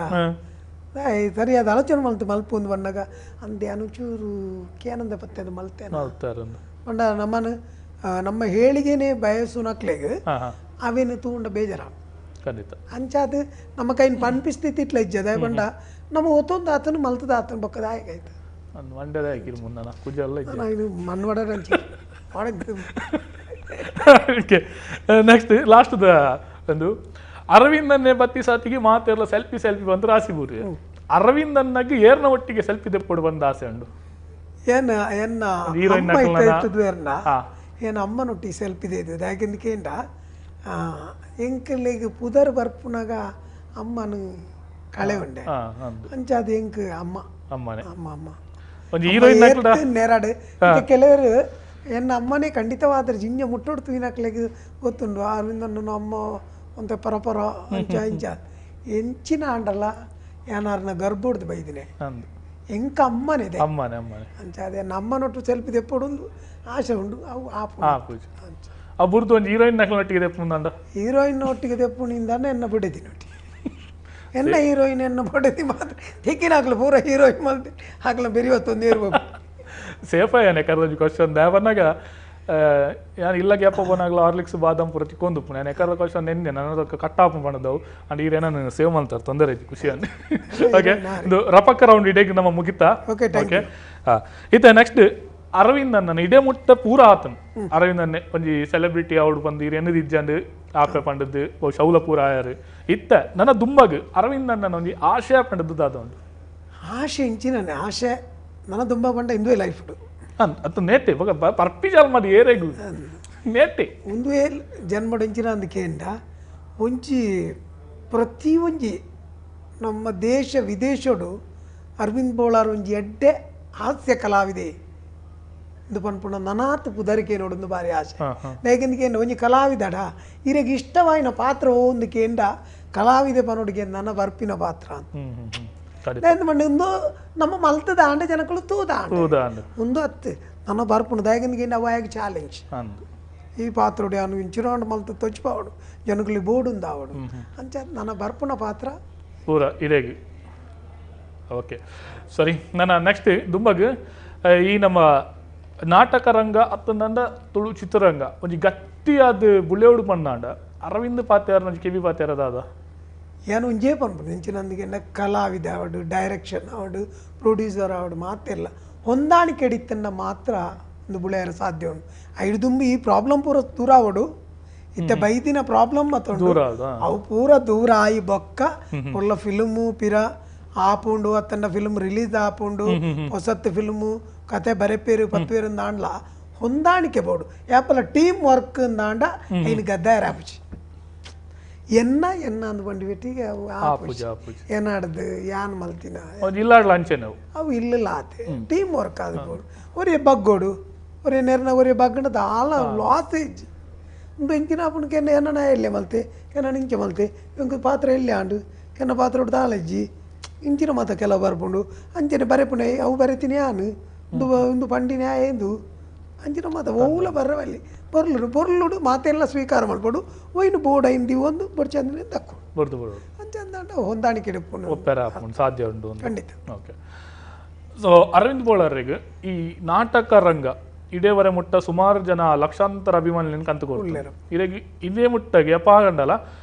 ಸರಿಯಾದ ಆಲೋಚನೆ ಮಲ್ತು ಮಲ್ಪುಂದು ಬಣ್ಣಗ ಅಂದೆ ಅನುಚೂರು ಕೇನಂದ ಪತ್ತೆ ಅದು ಮಲ್ತೇನೆ ಪಂಡ ನಮ್ಮನ್ನು ನಮ್ಮ ಹೇಳಿಗೆನೆ ಬಯಸುನಕ್ಲೆಗ್ ಅವೇನು ತೂಂಡ ಬೇಜಾರ ಖಂಡಿತ ಅಂಚಾದ ನಮ್ಮ ಕೈನ ಪನ್ಪಿಸ್ತಿತ್ತು ಇಟ್ಲ ಇಜ್ಜದ ಪಂಡ ನಮ್ಮ ಒತ್ತೊಂದು ಆತನು ಮಲ್ತದ ಆತನ ಬೊಕ್ಕದ ಆಯ್ತು ಮನ್ವಡ ನೆಕ್ಸ್ಟ್ ಲಾಸ್ಟ್ ಒಂದು ಅರವಿಂದನ್ನೇ ಬತ್ತಿ ಸಾತಿಗೆ ಮಾತೆಲ್ಲ ಸೆಲ್ಫಿ ಸೆಲ್ಫಿ ಬಂದ್ರೆ ಆಸೆ ಬೂರಿ ಅರವಿಂದನ್ನಾಗಿ ಏರ್ನ ಒಟ್ಟಿಗೆ ಸೆಲ್ಫಿ ದೆಪ್ಪೊಡು ಬಂದ ಆಸೆ ಉಂಡು ಏನ ಎನ್ನ ಏನ ಅಮ್ಮನೊಟ್ಟಿಗೆ ಸೆಲ್ಫಿ ಇದೆ ಯಾಕೆಂದು ಕೇಂಡ ಎಂಕಲಿಗೆ ಪುದರ್ ಬರ್ಪುನಾಗ ಅಮ್ಮನು ಕಳೆ ಉಂಡೆ ಅಂಚಾದ ಎಂಕ್ ಅಮ್ಮ ಅಮ್ಮನೆ ಅಮ್ಮ ಅಮ್ಮ ಒಂಜಿ ನೇರಾಡು ಕೆಲವರು ಎನ್ನ ಅಮ್ಮನೇ ಖಂಡಿತವಾದ್ರೆ ಜಿಂಜ ಮುಟ್ಟೋಡು ತೂಯಿನಕ್ಲೆಗ್ ಗೊತ್ತುಂಡು ಅರವಿಂದಣ್ಣನ ಅಮ್ಮ ಒಂತೆ ಪರಪರ ಅಂಚ ಇಂಚ ಎಂಚಿನ ಆಂಡಲ್ಲ ಏನಾರನ ಗರ್ಭೋಡ್ದು ಬೈದಿನಿ ಎಂಕ ಅಮ್ಮನೇ ಇದೆ ಅಮ್ಮನೆ ಅಮ್ಮನೆ ಅಂಚ ಅದೇ ನಮ್ಮನೊಟ್ಟು ಸೆಲ್ಫಿ ದೆಪ್ಪೊಡೊಂದು ಆಸೆ ಉಂಡು ಅವು ಆಪು ಅಬುರ್ದು ಒಂಜಿ ಹೀರೋಯಿನ್ ನಕ್ಲೊಟ್ಟಿಗೆ ದೆಪ್ಪುಂದಂಡ ಹೀರೋಯಿನ್ ಒಟ್ಟಿಗೆ ದೆಪ್ಪುನಿಂದಾನೆ ಎನ್ನ ಬುಡೆದಿ ನೊಟ್ಟಿ ಎನ್ನ ಹೀರೋಯಿನ್ ಎನ್ನ ಬುಡೆದಿ ಮಾತ್ರ ತೆಕ್ಕಿನಾಕ್ಲು ಪೂರ ಹೀರೋಯಿನ್ ಮಲ್ತೆ ಹಾಕ್ಲ ಬೆರಿವತ್ತೊಂದು ಇರ್ಬೇಕು ಸೇಫ್ ಆಯ್ಯಾನೆ ಕರ್ದೊಂಜಿ ಕ್ವಶನ್ ದಾವನಾಗ ಯಾನ್ ಇಲ್ಲ ಗ್ಯಾಪ್ ಪೋನಾಗ್ಲ ಹಾರ್ಲಿಕ್ಸ್ ಬಾದಾಮ್ ಪೂರ ತಿಕ್ಕೊಂದು ನಾನು ಎಕರ್ದ ಕ್ವಶನ್ ನೆನ್ನೆ ನನ್ನ ಕಟ್ಟಾಪು ಪಣದವು ಅಂಡ್ ಈರೇನ ಸೇವ್ ಮಾಡ್ತಾರೆ ತೊಂದರೆ ಐತಿ ಖುಷಿ ಅಂದ್. ಓಕೆ ಇದು ರಪಕ್ಕ ರೌಂಡ್ ಇಡೀ ನಮ್ಮ ಮುಗಿತಾ. ಓಕೆ ಇತ್ತ ನೆಕ್ಸ್ಟ್ ಅರವಿಂದ್ ಅಣ್ಣನ ಇಡೇ ಮುಟ್ಟ ಪೂರ ಆತನು ಅರವಿಂದ್ ಅಣ್ಣೆ ಒಂಜಿ ಸೆಲೆಬ್ರಿಟಿ ಅವಡು ಬಂದು ಈರ್ ಎನ್ನದಿಜ್ಜಂದು ಆಪೆ ಪಂಡದ್ದು ಶೌಲಪುರ ಆಯರು ಇತ್ತ ನನ್ನ ದುಂಬಗ್ ಅರವಿಂದ್ ಅಣ್ಣನ ಒಂಜಿ ಆಶಯ ಪಂಡದ್ದು ದಾದ ಉಂಡು ಆಶೆ ಇಂಚಿನ ಆಶೆ ನನ್ನ ದುಂಬ ಪಂಡ ಇಂದುವೆ ಲೈಫ್ ಅತ್ತ ನೇತೆ ಪರ್ಪಿ ಜಾಲ್ ಮಾಡಿ ಏರೆಗು ನೇತೆ ಒಂದುವೇ ಜನ್ಮಡು ಇಂಚಿನ ಅಂದಕೇಂಡ ಒಂಜಿ ಪ್ರತಿ ಒಂಜಿ ನಮ್ಮ ದೇಶ ವಿದೇಶಡು ಅರವಿಂದ್ ಬೋಳಾರ್ ಒಂಜಿ ಎಡ್ಡೆ ಹಾಸ್ಯ ಕಲಾವಿದೆ ಇಂದು ಪನ್ಪುಣ ನನಾತ್ ಪುದರಿಕೆ ನೋಡೊಂದು ಬಾರಿ ಆಸೆ ಲೇಕಂದಿಕೆ ಒಂಜಿ ಕಲಾವಿದಡ ಇರೆಗ್ ಇಷ್ಟವಾಯಿನ ಪಾತ್ರ ಒಂದು ಕೇಂಡ ಕಲಾವಿದೆ ಪನೋಡಿಗೆ ನನ್ನ ಬರ್ಪಿನ ಪಾತ್ರ ಅಂತ ಒಂದು ನಮ್ಮ ಮಲ್ತದ ಆಂಡ ಜನಗಳು ತೂದ ಆಂಡ ಒಂದು ಅತ್ತು ನನ್ನ ಬರ್ಪುಣ ದಾಯಕಂದಿಗೆ ಅವಾಯಾಗ ಚಾಲೆಂಜ್ ಈ ಪಾತ್ರೋಡಿ ಅನು ಇಂಚಿರೋಂಡ್ ಮಲ್ತ ತೊಚ್ಪಾವಡು ಜನಗಳು ಬೋಡುಂದಾವಡು ಅಂಚ ನನ್ನ ಬರ್ಪುಣ ಪಾತ್ರ ಪೂರ ಇರೇಗಿ. ಓಕೆ ಸರಿ, ನನ್ನ ನೆಕ್ಸ್ಟ್ ದುಂಬಗ್ ಈ ನಮ್ಮ ನಾಟಕ ರಂಗ ಅತ್ತಂದ ತುಳು ಚಿತ್ರರಂಗ ಒಂಜಿ ಗಟ್ಟಿಯಾದ ಬುಳ್ಳೆಯೋಡು ಪಂಡಾಂಡ ಅರವಿಂದ್ ಪಾತ್ಯಾರ ಒಂಜಿ ಕೆಬಿ ಪಾತ್ಯಾರ ದಾದ ಏನು ಒಂಜೇ ಪನ್ಪುಂಡು ಇಂಚಿನಂದಿಗೆ ಕಲಾವಿದ ಆವಡು ಡೈರೆಕ್ಷನ್ ಆವಡು ಪ್ರೊಡ್ಯೂಸರ್ ಆವಡು ಮಾತೆಲ್ಲ ಹೊಂದಾಣಿಕೆ ಹಿಡಿತನ್ನ ಮಾತ್ರ ಒಂದು ಬುಳೆಯರ ಸಾಧ್ಯ ಉಂಟು. ಐದು ದುಂಬಿ ಈ ಪ್ರಾಬ್ಲಮ್ ಪೂರ ದೂರ ಆವಡು ಇತ್ತೆ ಬೈದಿನ ಪ್ರಾಬ್ಲಮ್ ಮತ್ತೊಂದು ಅವು ಪೂರ ದೂರ ಆಯಿ ಬೊಕ್ಕ ಒಳ್ಳ ಫಿಲ್ಮು ಪಿರ ಆಪುಂಡು ಅತ್ತನ್ನ ಫಿಲ್ಮ್ ರಿಲೀಸ್ ಆಪುಂಡು ಹೊಸತ್ತು ಫಿಲ್ಮು ಕತೆ ಬರೆಪೇರು ಪತ್ವೇರು ದಾಂಡ್ಲ ಹೊಂದಾಣಿಕೆ ಬೋಡು ಯಾಪಲ ಟೀಮ್ ವರ್ಕ್ ದಾಂಡ ಐನು ಗದ್ದಾರ ಆಪುಜಿ ಎನ್ನ ಎನ್ನ ಅಂದ್ ಬಂಡಿ ಬೆಟ್ಟಿಗೆ ಅವು ಆಪುಜಿ ಏನಾಡ್ದು ಯಾನ್ ಮಲ್ತಿನ ಅವು ಇಲ್ಲ ಆತೆ ಟೀಮ್ ವರ್ಕ್ ಆದ ಬೋಡು ಒರೇ ಬಗ್ಗೋಡು ಒರೇ ನೆರ್ನ ಒರೇ ಬಗ್ಗಣದ ಆಲ ಲಾಸ್ ಇಜ್ಜಿ ಒಂದು ಇಂಚಿನ ಆಪುಣಕ್ಕೆ ಎನ್ನ ಎನ್ನ ಎಲ್ಲೆ ಮಲ್ತೆ ಎನ್ನ ಇಂಚೆ ಮಲ್ತೆ ಇಂಕ ಪಾತ್ರ ಎಲ್ಲೆ ಆಂಡು ಎನ್ನ ಪಾತ್ರ ದಾಲಜ್ಜಿ ಇಂಚಿನ ಮಾತ ಕೆಲವು ಬರ್ಪುಂಡು ಅಂಚನೆ ಬರೆಪುಣೆ ಅವು ಬರೆತೀನಿ ಆನು ಒಂದು ಒಂದು ಪಂಡಿನ ಎಂದು ಅಂಚಿನ ಮಾತ ಓಲ ಬರವಲ್ಲಿ ಪೊರ್ಲುಡು ಪೊರ್ಲುಡು ಮಾತೆಲ್ಲ ಸ್ವೀಕಾರ ಮಾಡ್ಬೋದು ಒಯ್ನು ಬೋರ್ಡ್ ಐಂದಿ ಒಂದು ಬೊಡ್ಚಂದ್ರೆ ತಕ್ಕು ಅಂಚಂದಾಂಡ ಹೊಂದಾಣಿಕೆ ಒಪ್ಪೆರ ಸಾಧ್ಯ ಉಂಟು ಖಂಡಿತ. ಓಕೆ, ಸೊ ಅರವಿಂದ್ ಬೋಳಾರಿಗೆ ಈ ನಾಟಕ ರಂಗ ಇಡೇವರೆ ಮುಟ್ಟ ಸುಮಾರು ಜನ ಲಕ್ಷಾಂತರ ಅಭಿಮಾನಿಗಳನ್ನು ಕಂತುಕೊಳ್ತಾರೆ. ಇದೇ ಇದೇ ಮುಟ್ಟಗೆ ಯಪಾಗಂಡಲ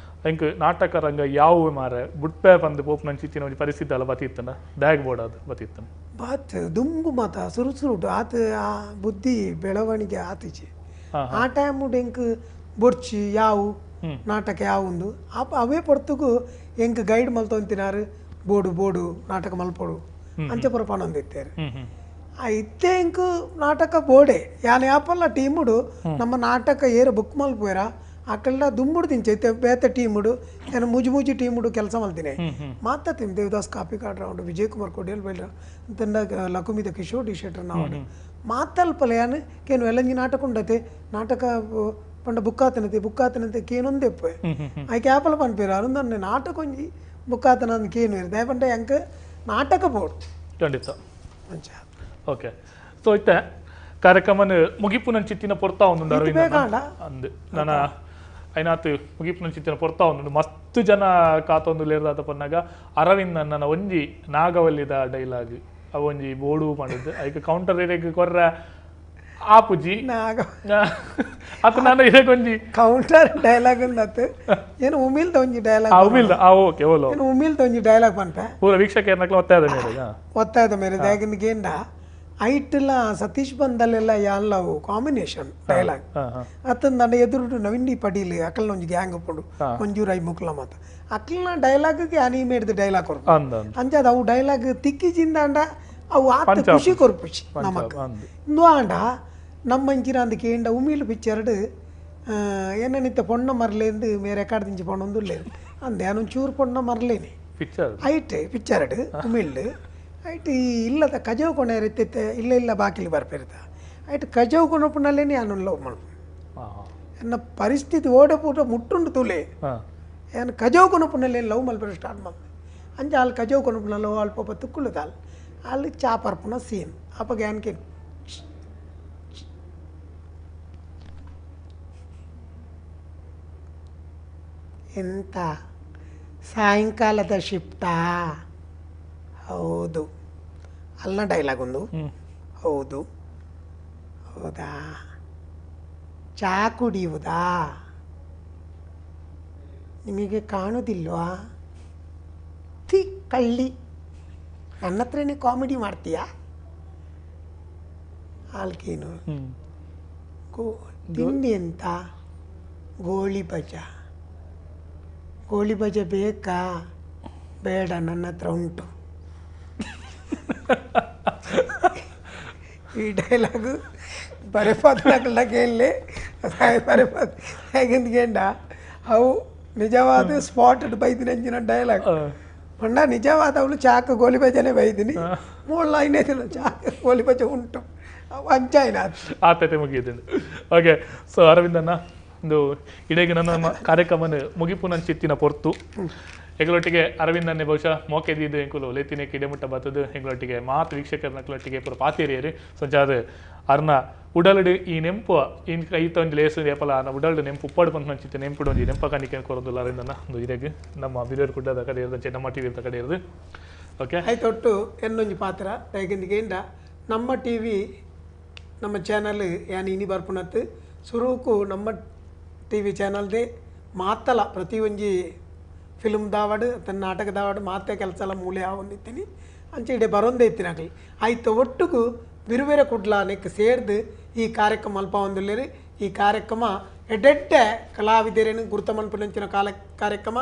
ಎಂಕ್ ನಾಟಕ ರಂಗ ಯಾವ ಮಾರೆ ಬುಟ್ಪೆ ಬಂದು ಪೋಪ್ ನಂಚಿತ್ತಿನ ಒಂಜಿ ಪರಿಸ್ಥಿತಿ ಅಲ್ಲ ಬತ್ತಿತ್ತನ ಬ್ಯಾಗ್ ಬೋರ್ಡ್ ಅದು ಬತ್ತಿತ್ತನ ಬಾತ್ ದುಂಬು ಮಾತ ಸುರು ಸುರುಟು ಆತ ಆ ಬುದ್ಧಿ ಬೆಳವಣಿಗೆ ಆತಿಚಿ ಆ ಟೈಮ್ ಎಂಕ್ ಬೊಡ್ಚಿ ಯಾವು ನಾಟಕ ಯಾವುಂದು ಅವೇ ಪೊರ್ತುಗು ಎಂಕ್ ಗೈಡ್ ಮಲ್ತೊಂತಿನಾರು ಬೋಡು ಬೋಡು ನಾಟಕ ಮಲ್ಪೋಡು ಅಂಚೆ ಪುರ ಪಣೊಂದಿತ್ತಾರೆ. ಆ ಇತ್ತೆ ಎಂಕ್ ನಾಟಕ ಬೋಡೆ ಯಾನ್ ಯಾಪಲ್ಲ ಟೀಮುಡು ನಮ್ಮ ನಾಟಕ ಏರ ಬುಕ್ ಮಲ್ಪೋರ ಅಕಲ್ಡ ದುಂಬುಡು ತಿಂಚೆ ಇತ್ತೆ ಬೇತೆ ಟೀಮುಡು ನಾನು ಮುಜು ಮುಜಿ ಟೀಮುಡು ಕೆಲಸ ಮಲ್ತೀನಿ ಮಾತಾಡ್ತೀನಿ ದೇವದಾಸ್ ಕಾಪಿ ಕಾರ್ಡ್ ರೌಂಡ್ ವಿಜಯ್ ಕುಮಾರ್ ಕೊಡಿಯಲ್ ಬೈಲ್ ಅಂತಂದ ಲಕುಮಿದ ಕಿಶೋರ್ ಡಿ ಶೆಟ್ಟರ್ ನಾವು ಮಾತಲ್ಪಲ ಯಾನು ಕೇನು ಎಲ್ಲಂಜಿ ನಾಟಕ ಉಂಡತೆ ನಾಟಕ ಪಂಡ ಬುಕ್ಕಾತನತೆ ಬುಕ್ಕಾತನತೆ ಕೇನೊಂದೆಪ್ಪೆ ಆಯ್ಕೆ ಆಪಲ ಪನ್ಪೇರು ಅರುಂದನ್ನೆ ನಾಟಕ ಒಂಜಿ ಬುಕ್ಕಾತನ ಕೇನು ಇರುತ್ತೆ ಪಂಡ ಎಂಕ್ ನಾಟಕ ಬೋರ್ಡ್ ಖಂಡಿತ. ಓಕೆ, ಸೊ ಇತ್ತೆ ಕಾರ್ಯಕ್ರಮನ ಮುಗಿಪು ನನ್ನ ಚಿತ್ತಿನ ಪೊರ್ತಾ ಒಂದು ಅರವಿಂದ ಅಂದ್ ನನ್ನ ಐನಾತ್ ಮುಗಿಪು ನನ್ನ ಚಿತ್ತಿನ ಪೊರ್ತಾ ಒಂದು ಮಸ್ತ್ ಜನ ಕಾತೊಂದು ಲೇರ್ದಾತ ಪನ್ನಾಗ ಅರವಿಂದ್ ನನ್ನ ಒಂಜಿ ನಾಗವಲ್ಲಿದ ಡೈಲಾಗ್ ಅವೊಂಜಿ ಬೋಡು ಮಾಡಿದ್ದು ಐಕ್ ಕೌಂಟರ್ ಇರೇಗ್ ಕೊರ್ರ ಆಪುಜಿ ಅತ್ತ ನಾನು ಇರೇಗ್ ಒಂಜಿ ಕೌಂಟರ್ ಡೈಲಾಗ್ ಅಂದತ್ತು ಏನು ಉಮಿಲ್ದ ಒಂಜಿ ಡೈಲಾಗ್ ಉಮಿಲ್ದ ಓಕೆ ಓಲೋ ಏನು ಉಮಿಲ್ದ ಒಂಜಿ ಡೈಲಾಗ್ ಪನ್ಪೆ ಪೂರ ವೀಕ್ಷಕರನ್ನಕ್ಲ ಒತ್ತಾಯದ ಮೇರೆ ಒತ್ತಾಯದ ಮೇರೆ ದಾಗಿಂದ ಗೇಂಡ ಐಟ್ಲ ಸತೀಶ್ ಬಂದಲ್ಲೆಲ್ಲ ಎಲ್ಲವು ಕಾಂಬಿನೇಷನ್ ಡೈಲಾಗ್ ಅತ್ತ ನನ್ನ ಎದುರು ನವೀನ್ ಡಿ ಪಟೀಲ್ ಅಕಲ್ನ ಒಂಜಿ ಗ್ಯಾಂಗ್ ಪುಂಡು ಮಂಜೂರಾಯಿ ಮುಕ್ಲ ಮಾತ ಅಕಲ್ನ ಡೈಲಾಗ್ಗೆ ಅನಿಮೇಡ್ದ ಡೈಲಾಗ್ ಕೊರ್ಪು ಅಂಚಾದ ಅವು ಡೈಲಾಗ್ ತಿಕ್ಕಿಜಿಂದಾಂಡ ಅವು ಆತ ಖುಷಿ ಕೊರ್ಪುಚಿ ನಮಕ್ ಇಂದು ಆಂಡ ನಮ್ಮ ಇಂಚಿನ ಅಂದ ಕೇಂಡ ಉಮಿಲ್ ಪಿಕ್ಚರ್ಡ್ ಏನೇನಿತ್ತ ಪೊಣ್ಣ ಮರ್ಲೇಂದು ಮೇರೆ ರೆಕಾರ್ಡ್ ದಿಂಚಿ ಪೊಣ್ಣೊಂದುಲ್ಲೇರು ಅಂದೆ ಚೂರು ಪೊಣ್ಣ ಮರ್ಲೇನೆ ಐಟ್ ಪಿಕ್ಚರ್ಡ್ ಉಮಿಲ್ಡ್ ಐಟ್ ಈ ಇಲ್ಲದ ಕಜವು ಕೊಣೆರಿತ್ತಿತ್ತೆ ಇಲ್ಲ ಇಲ್ಲ ಬಾಕಿಲಿ ಬರ್ಪಿರ್ತ ಐಟ್ ಕಜವು ಕೊಣಪುನಲ್ಲೇನೆ ನಾನು ಲವ್ ಮಲ್ಪು ಎನ್ನ ಪರಿಸ್ಥಿತಿ ಓಡೆ ಪೂಟ ಮುಟ್ಟುಂಡು ತುಲೆ ಏನು ಕಜವು ಕೊಣಪುನಲ್ಲೇ ಲವ್ ಮಲ್ಪರೆ ಸ್ಟಾರ್ಟ್ ಮಲ್ಪೆ ಅಂಚ ಅಲ್ಲಿ ಕಜವು ಕೊಣಪುನಲ್ಲ ಅಲ್ಪ ತುಕ್ಕುಳುದಾಲ್ ಅಲ್ಲಿ ಚಾ ಪರ್ಪುನ ಸೀನ್ ಅಪ್ಪಗೆ ಅನ್ಕೇನು ಎಂತ ಸಾಯಂಕಾಲದ ಶಿಫ್ಟಾ? ಹೌದು. ಅಲ್ಲ ಡೈಲಾಗ್ ಒಂದು ಹೌದು. ಹೌದಾ? ಚಹಾ ಕುಡಿಯುವುದಾ? ನಿಮಗೆ ಕಾಣುವುದಿಲ್ವಾ? ತಿ ಕಳ್ಳಿ, ನನ್ನ ಹತ್ರನೇ ಕಾಮಿಡಿ ಮಾಡ್ತೀಯಾ? ಆಲ್ಕೇನು ತಿಂಡಿ ಎಂತ? ಗೋಳಿ ಬಜ ಗೋಳಿ ಬಜೆ ಬೇಕಾ ಬೇಡ ನನ್ನ ಹತ್ರ ಉಂಟು. ಈ ಡೈಲಾಗು ಬರೆಪಾದ ಕೇಳಲಿ ಬರೆಪಾದ ಹೇಗೆಂದು ಕೇಂಡ ಅವು ನಿಜವಾದ ಸ್ಪಾಟೆಡ್ ಬೈದಿನ ಅಂಚಿನ ಡೈಲಾಗ್ ಪಂಡ ನಿಜವಾದ ಅವಳು ಚಾಕು ಗೋಲಿ ಬಜನೆ ಬೈದಿನಿ ಮೂಲ ಲೈನ್ ಚಾಕು ಗೋಲಿ ಬಜೆ ಉಂಟು ಅವು ಅಂಚಾಯಿನ ಆತತೆ ಮುಗಿಯುತ್ತೆ. ಓಕೆ ಸೊ ಅರವಿಂದಣ್ಣ ಒಂದು ಇಡೀ ನನ್ನ ಕಾರ್ಯಕ್ರಮನ ಮುಗಿಪುನಂಚಿತ್ತಿನ ಪೊರ್ತು ಎಂಗಳೊಟ್ಟಿಗೆ ಅರವಿಂದನ್ನೇ ಬಹುಶಃ ಮೋಕೆದಿದ್ದು ಎಂಕುಲು ಲೇತಿನೇ ಕಿಡೆಮುಟ್ಟ ಬತ್ತದು ಎಂಗಳೊಟ್ಟಿಗೆ ಮಾತು ವೀಕ್ಷಕರ ನಕ್ಲೊಟ್ಟಿಗೆ ಪೂರ ಪಾತೇರಿಯರು ಸಂಚಾದ ಅರ್ನ ಉಡಲಡು ಈ ನೆಂಪು ಇನ್ ಕೈತ ಒಂಜಿ ಲೇಸು ಏಪಲ ಅರ್ನ ಉಡಲ್ಡು ನೆಂಪು ಉಪ್ಪಾಡು ಬಂದು ನಂಚಿತ್ತೆ ನೆಂಪುಡು ಒಂಜಿ ನೆಂಪ ಕಾಣಿಕೆ ಕೊರೊಂದುಲ್ಲ ಅರವಿಂದನ್ನ ಒಂದು ಇರೆಗ್ ನಮ್ಮ ಬಿರಿಯರ್ ಕುಡ್ಡದ ಕಡೆ ಇರೋದು ನಮ್ಮ ಟಿ ವಿ ಕಡೆ ಇರೋದು. ಓಕೆ ಆಯ್ತೊಟ್ಟು ಎನ್ನೊಂಜಿ ಪಾತ್ರ ಹೇಗೆಂದಿಗೆಂಡ ನಮ್ಮ ಟಿ ವಿ ನಮ್ಮ ಚಾನಲ್ ಯಾನ್ ಇನಿ ಬರ್ಪುನತ್ತು ಸುರುಕು ನಮ್ಮ ಟಿ ವಿ ಚಾನಲ್ದೇ ಮಾತಲ ಪ್ರತಿಯೊಂಜಿ ಫಿಲ್ಮ್ ದಾವಡು ತನ್ನ ನಾಟಕ ದಾವಡು ಮಾತೆ ಕೆಲಸ ಎಲ್ಲ ಮೂಲೆ ಆವೊಂದಿತ್ತೀನಿ ಅಂಚೆ ಇಡೆ ಬರೋಂದೇ ಇತ್ತಿನ ಆಗಲಿ ಆಯ್ತು ಒಟ್ಟುಗು ಬಿರುಬೇರೆ ಕುಡ್ಲ ನೆಕ್ ಸೇರ್ದು ಈ ಕಾರ್ಯಕ್ರಮ ಅಲ್ಪ ಒಂದುಲ್ಲೇರಿ. ಈ ಕಾರ್ಯಕ್ರಮ ಎಡೆಡ್ಡೆ ಕಲಾವಿದರೇನು ಗುರುತ ಮನ್ಪುನಂಚಿನ ಕಾಲ ಕಾರ್ಯಕ್ರಮ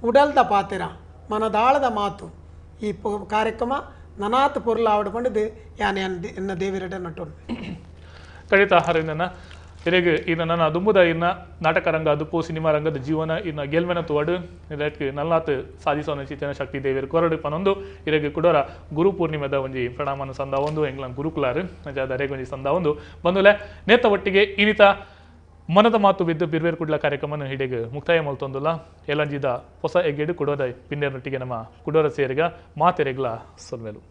ಉಡಲ್ದ ಪಾತೆರ ಮನದಾಳದ ಮಾತು ಈ ಕಾರ್ಯಕ್ರಮ ನನಾತ್ ಪೊರ್ಲ ಆವಡ್ಕೊಂಡಿದ್ದು ಯಾನ್ ಎನ್ನ ದೇವಿರೆಡೆ ನಟೋನು ಖಂಡಿತ ಅರವಿಂದಣ್ಣ ಇರೆಗ್ ಇನ್ನ ನನ್ನ ದುಂಬುದ ಇನ್ನ ನಾಟಕ ರಂಗ ಅದುಪು ಸಿನಿಮಾ ರಂಗದ ಜೀವನ ಇನ್ನ ಗೆಲ್ಮೆನ ತುವಡು ಇದಕ್ಕೆ ನಲ್ಲಾತ್ ಸಾಧಿಸೋನ ಚಿತನ ಶಕ್ತಿ ದೇವಿಯರು ಕೊರಡು ಪನೊಂದು ಇರೆಗ್ ಕುಡೋರ ಗುರು ಪೂರ್ಣಿಮೆದ ಒಂಜಿ ಪ್ರಣಾಮನ ಸಂದ ಒಂದು ಎಂಗ್ಲನ್ ಗುರುಕುಲಾರು ಅರೆಗ್ ಒಂಜಿ ಸಂದ ಒಂದು ಬಂದುಲೆ ನೇತ ಒಟ್ಟಿಗೆ ಇನಿತ ಮನದ ಮಾತು ಬಿದ್ದು ಬಿರ್ಬೇರ್ ಕುಡ್ಲ ಕಾರ್ಯಕ್ರಮನ ಹಿಡಿಗೆ ಮುಕ್ತಾಯ ಮಲ್ತೊಂದುಲ್ಲ ಎಲ್ಲಂಜಿದ ಹೊಸ ಎಗ್ಗೆಡು ಕುಡೋದ ಪಿಂಡೇರ್ನೊಟ್ಟಿಗೆ ನಮ್ಮ ಕುಡೋರ ಸೇರಿಗ ಮಾತೆರೆಗ್ಲ ಸೊಲ್ಮೆಲು.